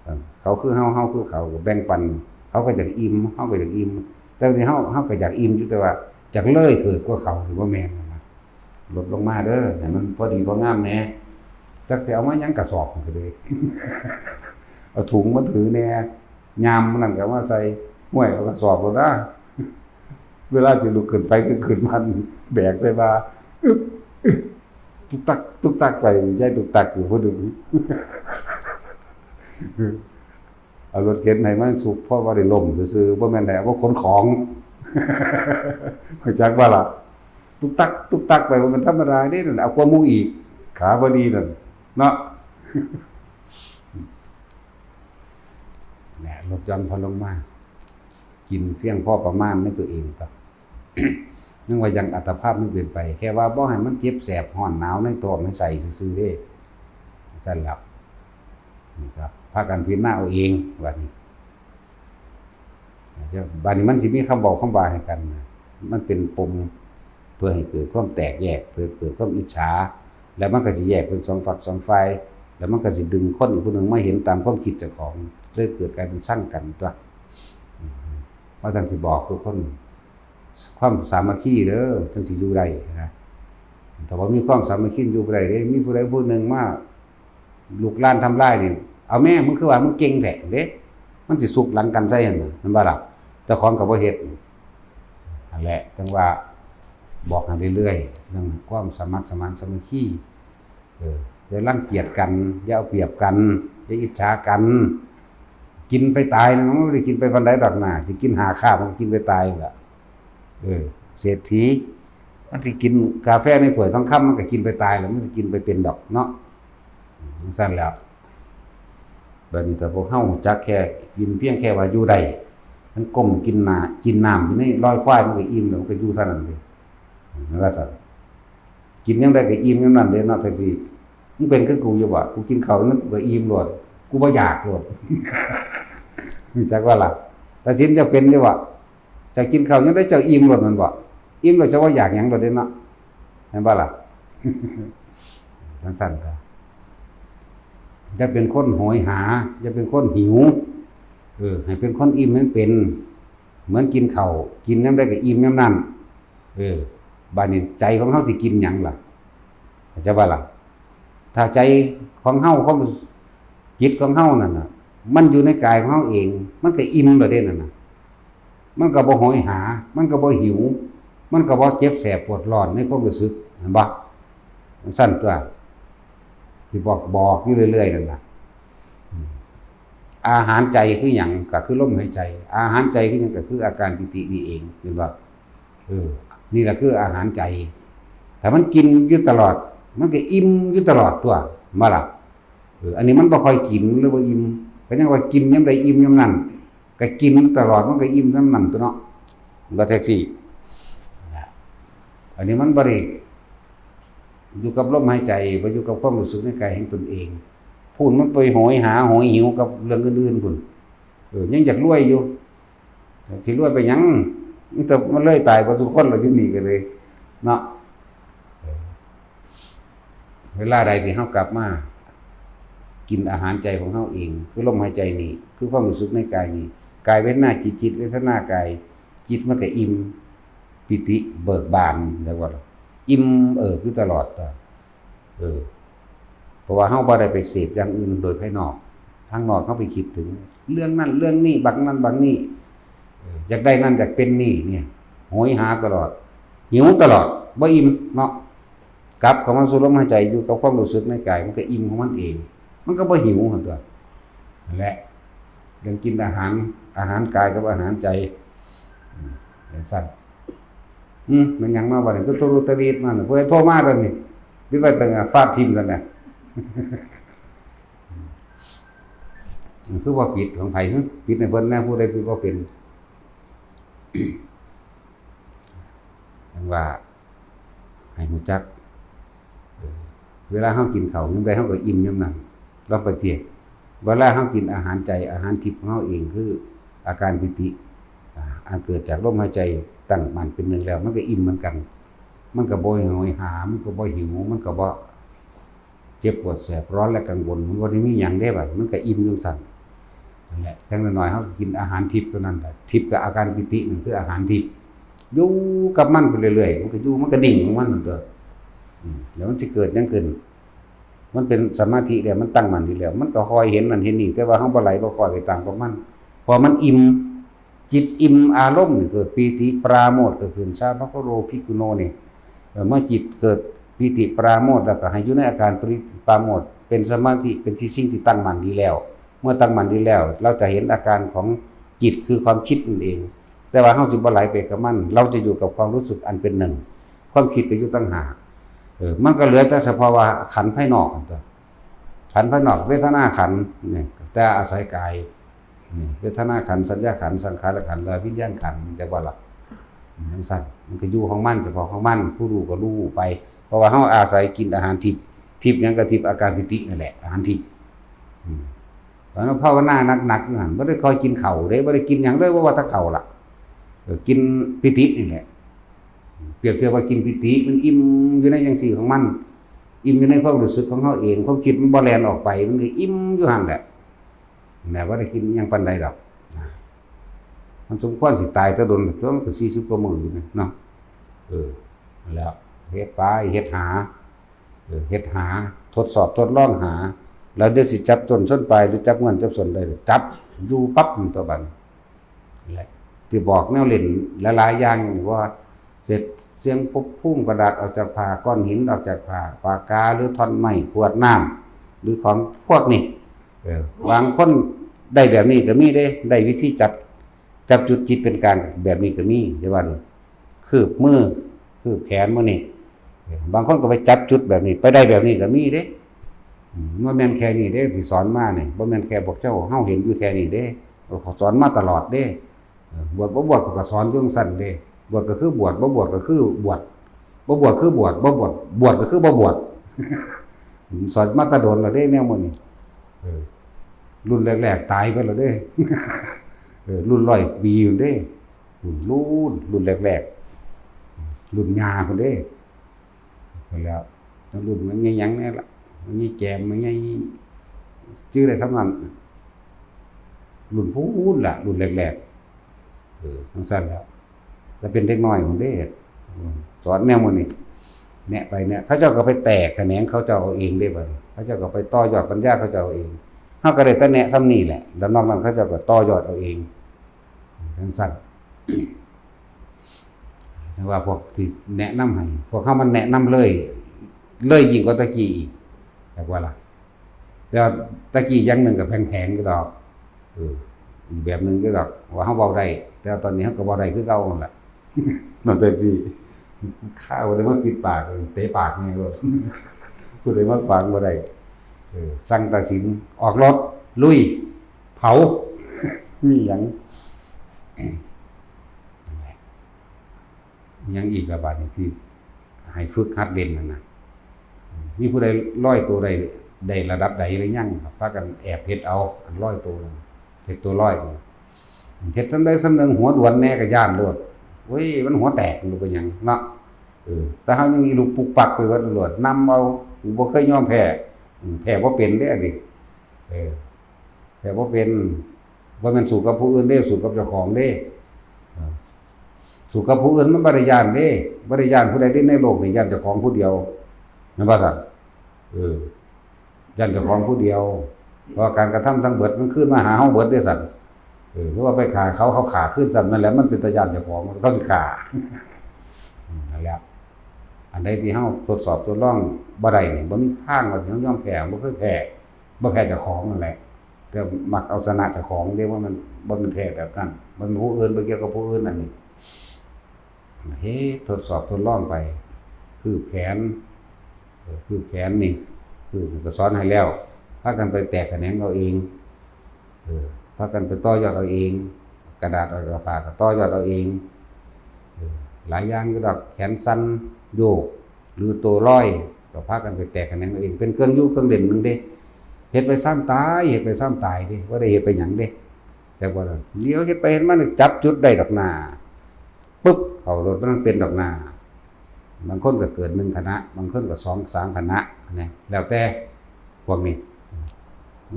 เอ่อ เขาคือเฮา เฮาคือเขา ก็แบ่งปัน เขาก็อยากอิ่ม เฮาก็อยากอิ่ม แต่ว่าเฮา เฮาก็อยากอิ่มอยู่ แต่ว่าอยากเลยเถิดกว่าเขา หรือว่าแม่นนะ ลดลงมาเด้อ ให้มันพอดีพองามแหน่ จักสิเอามาหยังกระสอบมันก็เลย เอาถุงมาถือแหน่ ยามมันนั่นก็มาใส่ ห้วย เอากระสอบโลดนะ เวลาสิลุกขึ้นไปขึ้น ขึ้นมัน แบกใส่บ่า อึ๊บ อึ๊บ ตุกตัก ตุกตักไป ยายตุกตักอยู่ผู้เดียว เอารถเข็นให้มันสุก เพราะว่าได้ล้มซื่อๆ บ่แม่นให้เอามาขนของ รู้จักบ่ล่ะ ตุ๊กตักตุ๊กตักไป ว่ามันธรรมดาเด้นั่น เอากว่าหมู่อีก ขาบ่ดีนั่น เนาะ แหม ลดหย่อนผ่อนลงมา กินเพียงพอประมาณในตัวเองครับ ยังว่ายังอัตภาพมันเป็นไป แค่ว่าบ่ให้มันเจ็บแสบร้อนหนาวในท้องในไส้ซื่อๆเด้ ซั่นล่ะ นี่ครับ พากันพิจารณาเอาเอง บัดนี้ บัดนี้มันสิมีคำบอกคำว่าให้กันนะ มันเป็นปมเพื่อให้เกิดความแตกแยก เพื่อเกิดความอิจฉา แล้วมันก็สิแยกเป็นสองฝักสองฝ่าย แล้วมันก็สิดึงคนอีกผู้หนึ่งมาเห็นตามความคิดเจ้าของ เลยเกิดกลายเป็นชังกันตัว เพราะฉะนั้นสิบอกทุกคน ความสามัคคีเด้อ จั่งสิอยู่ได้นะ ถ้าบ่มีความสามัคคีอยู่บ่ได้เด้ มีผู้ใดผู้หนึ่งมาลุกลานทำลายนี่ เอาแม่ มึงคือว่ามึงเก่งแท้เด้ มันสิสุกหลังกันใส่หั่นน่ะ แม่นบ่ล่ะ เจ้าของก็บ่เฮ็ด นั่นแหละ จั่งว่าบอกให้เรื่อยๆ เรื่องความสมัครสมานสามัคคี เออ อย่ารังเกียจกัน อย่าเอาเปรียบกัน อย่าอิจฉากัน กินไปตายนะ มันบ่ได้กินไปปานใดดอกนะ สิกินห้าคาบมันก็กินไปตายนั่นล่ะ เออ เศรษฐี มันสิกินกาแฟในถ้วยทองคำ มันก็กินไปตายแล้ว มันสิกินไปเป็นดอกเนาะ จั่งซั่นแหล้ว บัดนี้ถ้าพวกเฮารู้จักแค่กินเพียงแค่ว่าอยู่ได้ มันก้มกินหน้า กินน้ำอยู่ในลอยควาย มันก็อิ่มแล้ว มันก็อยู่เท่านั้นเด้ นั่นว่าซั่น กินยามใดก็อิ่มยามนั้นเด้เนาะ แท็กซี่ มึงเป็นคือกูอยู่บ่ กูกินข้าวนั้นกูก็อิ่มโลด กูบ่อยากโลด รู้จักบ่ล่ะ ตาสินเจ้าเป็นอยู่บ่ เจ้ากินข้าวยามใดเจ้าอิ่มโลดแม่นบ่ อิ่มแล้วเจ้าบ่อยากหยังโลดเด้เนาะ แม่นบ่ล่ะ จั่งซั่นก็ อย่าเป็นคนโหยหา อย่าเป็นคนหิว เออ ให้เป็นคนอิ่มให้มันเป็น เหมือนกินข้าว กินยามใดก็อิ่มยามนั้น เออ บัดนี้ใจของเฮาสิกินหยังล่ะ เข้าใจบ่ล่ะ ถ้าใจของเฮา ความ จิตของเฮานั่นน่ะ มันอยู่ในกายของเฮาเอง มันก็อิ่มแล้วเด้นั่นน่ะ มันก็บ่โหยหา มันก็บ่หิว มันก็บ่เจ็บแสบปวดร้อนในความรู้สึก เห็นบ่ จั่งซั่นตัว ที่บอก บอกอยู่เรื่อยๆนั่นล่ะ อืม อาหารใจคือหยัง ก็คือลมหายใจ อาหารใจคือหยัง ก็คืออาการปีตินี่เอง เห็นบ่ เออ นี่แหละคืออาหารใจ ถ้ามันกินอยู่ตลอด มันก็อิ่มอยู่ตลอดตัว มาล่ะ เออ อันนี้มันบ่ค่อยกินหรือบ่อิ่ม ก็ยังว่ากินยามใดอิ่มยามนั้น ก็กินตลอด มันก็อิ่มยามนั้นตัวเนาะ บ่แท็กซี่ อันนี้มันบ่ได้อยู่กับลมหายใจ บ่อยู่กับความรู้สึกในกายของตนเอง พู้นมันไปโหยหาโหยหิวกับเรื่องอื่นๆพู้น เออ ยังอยากรวยอยู่ สิรวยไปหยัง มีแต่มันเลยตายเบิดทุกคนแล้วอยู่นี่ก็เลย เนาะ เออ เวลาใดที่เฮากลับมา กินอาหารใจของเฮาเอง คือลมหายใจนี่ คือความรู้สึกในกายนี่ กายเวทนาจิต จิตเวทนากาย จิตมันก็อิ่ม ปีติเบิกบาน เรียกว่า อิ่มเอิบอยู่ตลอด เออ เพราะว่าเฮาบ่ได้ไปเสพอย่างอื่นโดยภายนอก ทางนอกเฮาไปคิดถึง เรื่องนั้นเรื่องนี้ บักนั้นบักนี้ เออ อยากได้นั่นอยากเป็นนี่เนี่ย โหยหาตลอด หิวตลอด บ่อิ่มเนาะ กลับเข้ามาสู่ลมหายใจ อยู่กับความรู้สึกในกาย มันก็อิ่มของมันเอง มันก็บ่หิวหั่นตัว นั่นแหละ เรื่องกินอาหาร อาหารกายกับอาหารใจ อืม จั่งซั่น อืม มันหยังมาบัดนี้ คือตุรุตะรีดมาน่ะ ผู้ใดโทรมาตอนนี้ ปิดไว้ตั้งแต่ฟาดทิ่มกันน่ะ มันคือว่าปิดของไผ หึ ปิดให้เพิ่นแหน่ ผู้ใดปิดบ่เป็น จั่งว่า ให้รู้จัก เออ เวลาเฮากินข้าวยามใดเฮาก็อิ่มยามนั้น ลองไปเทียบ เวลาเฮากินอาหารใจ อาหารทิพย์ของเฮาเอง คืออาการปีติ อ่า อันเกิดจากลมหายใจตั้งมั่นเป็นหนึ่งแล้ว มันก็อิ่มเหมือนกัน มันก็บ่โหยหา มันก็บ่หิว มันก็บ่เจ็บปวดแสบร้อนและกังวล มันบ่ได้มีหยังเด้บัด มันก็อิ่มอยู่ซั่น นั่นแหละ อย่างน้อยๆ เฮาก็กินอาหารทิพย์ตัวนั้นแหละ ทิพย์กับอาการปีตินั่นคืออาหารทิพย์ อยู่กับมันไปเรื่อยๆ มันก็อยู่ มันก็นิ่งของมันนั่นตัว อืม แล้วมันสิเกิดหยังขึ้น มันเป็นสมาธิแล้ว มันตั้งมั่นอยู่แล้ว มันก็คอยเห็นนั่นเห็นนี่ แต่ว่าเฮาบ่ไหลบ่คอยไปตามกับมัน เพราะมันอิ่ม จิตอิ่มอารมณ์นี่เกิดปีติปราโมทย์เกิดขึ้น สาภะคะโรภิกขุโนนี่ เอ่อ เมื่อจิตเกิดปีติปราโมทย์แล้วก็ให้อยู่ในอาการปีติปราโมทย์ เป็นสมาธิ เป็นที่สิ่งที่ตั้งมั่นดีแล้ว เมื่อตั้งมั่นดีแล้ว เราจะเห็นอาการของจิตคือความคิดนั่นเอง แต่ว่าเราสิบ่ไหลไปกับมัน เราจะอยู่กับความรู้สึกอันเป็นหนึ่ง ความคิดก็อยู่ต่างหาก เออ มันก็เหลือแต่สภาวะขันธ์ภายนอกนั่นตัว ขันธ์ภายนอก เวทนาขันธ์นี่ แต่อาศัยกาย นี่ เวทนาขันธ์ สัญญาขันธ์ สังขารขันธ์ และวิญญาณขันธ์ จักว่าล่ะ อืม จังซั่น มันก็อยู่ของมัน เฉพาะของมัน ผู้รู้ก็รู้ไป เพราะว่าเราอาศัยกินอาหารทิพย์ ทิพย์หยังก็ทิพย์อาการปิตินั่นแหละ อาหารทิพย์ อืม ตอนนั้นภาวนาหนักๆอยู่หั่น บ่ได้ค่อยกินข้าวเด้ บ่ได้กินหยังเลย บ่ว่าแต่ข้าวล่ะ เออ กินปิตินี่แหละ เปรียบเทียบว่ากินปิติ มันอิ่มอยู่ในจังซี่ของมัน อิ่มอยู่ในความรู้สึกของเราเอง ความคิดมันบ่แล่นออกไป มันก็อิ่มอยู่หั่นแหละ แม้ว่าได้กินหยังปานใดดอก มันสมควรสิตายแต่โดน ตัวมันก็สี่สิบกว่ามื้ออยู่นี่เนาะ เออ นั่นแหล้ว เฮ็ดไป เฮ็ดหา เออ เฮ็ดหา ทดสอบทดลองหา แล้วเดี๋ยวสิจับต้นชนปลาย หรือจับเงินจับส้นได้ จับอยู่ปั๊บมันตัวบัดนี้ แหละ ที่บอกแนวเล่นหลายๆอย่างนี่ว่า เศษเสียงพบพุ่งกระดาษออกจากผ้า ก้อนหินออกจากผ้า ปากกาหรือท่อนไม้ ขวดน้ำ หรือของพวกนี้ เออ บางคนได้แบบนี้ก็มีเด้ ได้วิธีจับ จับจุดจิตเป็นกลางแบบนี้ก็มี จะว่านี่ คืบมือ คืบแขนมื้อนี้ เออ บางคนก็ไปจับจุดแบบนี้ ไปได้แบบนี้ก็มีเด้ อืม บ่แม่นแค่นี้เด้ที่สอนมานี่ บ่แม่นแค่พวกเจ้า เฮาเห็นอยู่แค่นี้เด้ เขาสอนมาตลอดเด้ เออ บวชบ่บวชเขาก็สอนอยู่จั่งซั้นเด้ บวชก็คือบวช บ่บวชก็คือบวช บ่บวชคือบวช บ่บวช บวชก็คือบ่บวช สอนมาแต่โดนแล้วเด้ แนวมื้อนี้ เออ รุ่นแรกๆตายไปแล้วเด้ เออ รุ่นร้อยปีอยู่เด้ รุ่น รุ่น รุ่นแรกๆ รุ่นย่าพุ้นเด้ ไปแล้ว แล้วรุ่นมันยังยังเนี่ยล่ะ มันยังแจม มันยัง ชื่ออะไรสำนัน รุ่นพู้นล่ะ รุ่นแรกๆ เออ จั่งซั้นแล้ว แล้วเป็นเด็กน้อยพุ้นเด้ อืม สอนแนวมื้อนี้ แนะไปแนะ เขาเจ้าก็ไปแตกแขนงเขาเจ้าเอาเองเด้บัดนี้ เขาเจ้าก็ไปต่อยอดปัญญาเขาเจ้าเอาเอง เฮาก็ได้แต่แนะส่ำนี้แหละ แล้วนอกนั้นเขาเจ้าก็ต่อยอดเอาเอง จั่งซั้น แต่ว่าพวกที่แนะนำให้ พวกเฮามันแนะนำเลย เลยยิ่งกว่าตะกี้อีก จักว่าล่ะ แต่ว่าตะกี้อย่างหนึ่งก็แผงๆอยู่ดอก เออ อีกแบบหนึ่งอยู่ดอก ว่าเฮาเว้าได้ แต่ว่าตอนนี้เฮาก็เว้าได้คือเก่านั่นแหละ นั่นจั่งซี้ ข้าบ่ได้มาปิดปาก เตะปากแม่งโลด ผู้ใดมาขวางบ่ได้ เออ สั่งตัดสิน ออกรถ ลุย เผา มีหยัง หยังอีกล่ะบาดนี้ที่ให้ฝึกหัดเล่นนั่นน่ะ มีผู้ใดลอยตัวได้ ได้ระดับใดหรือยัง พากันแอบเฮ็ดเอา อันลอยตัวนั่น เฮ็ดตัวลอยนั่น เฮ็ดส่ำใดส่ำหนึ่ง หัวด่วนแน่ก็ย้านโลด โอ้ย มันหัวแตก มันเป็นหยังเนาะ เออ แต่เฮายังอีลุกปุกปักไปเบิดโลด นำเอา กูบ่เคยยอมแพ้ อืม แพ้บ่เป็นเด้อันนี้ เออ แพ้บ่เป็น บ่แม่นสู้กับผู้อื่นเด้ สู้กับเจ้าของเด้ เออ สู้กับผู้อื่นมันบ่ได้ย้านเด้ บ่ได้ย้านผู้ใดเด้ในโลกนี้ ย้านเจ้าของผู้เดียว แม่นบ่ซั่น เออ ย้านเจ้าของผู้เดียว เพราะว่าการกระทำทั้งเบิดมันคืนมาหาเฮาเบิดเด้ซั่น เออ สมมุติว่าไปฆ่าเขา เขาฆ่าคืนซ้ำ นั่นแหละมันเป็นตาย้านเจ้าของ เขาสิฆ่า อืม นั่นแหละ อันใดที่เฮาทดสอบทดลองบ่ได้นี่ บ่มีทางว่าสิยอมแพ้ บ่เคยแพ้ บ่แพ้เจ้าของนั่นแหละ แต่มักเอาชนะเจ้าของเด้ ว่ามันบ่แม่นแพ้แบบนั้น มันผู้อื่น บ่เกี่ยวกับผู้อื่นอันนี้ เฮ็ดทดสอบทดลองไป คืบแขน เออ คืบแขนนี่ คือก็สอนให้แล้ว พากันไปแตกแขนงเอาเอง เออ พากันไปต่อยอดเอาเอง กระดาษออกจากผ้าก็ต่อยอดเอาเอง เออ หลายอย่างอยู่ดอก แขนสั่น โยก หรือตัวลอย ก็พากันไปแตกแขนงเอาเอง เป็นเครื่องอยู่เครื่องเล่นหนึ่งเด้ เฮ็ดไปซ้ำตาย เฮ็ดไปซ้ำตายเด้ บ่ได้เฮ็ดไปหยังเด้ จักว่าล่ะ เดี๋ยวเฮ็ดไปเฮ็ดมานี่จับจุดได้ดอกหน้า ปึ๊บ เข้าโลด มันเป็นดอกหน้า บางคนก็เกิดหนึ่งคณะ บางคนก็สองสามคณะนะ แล้วแต่พวกนี้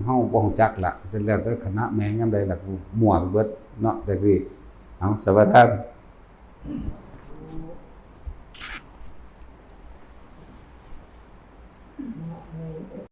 เฮาบ่ฮู้จักละ เป็นแล้วแต่คณะแม่งยามใดล่ะ กูมั่วไปเบิดเนาะ จังซี่ เอา สวัสดีครับ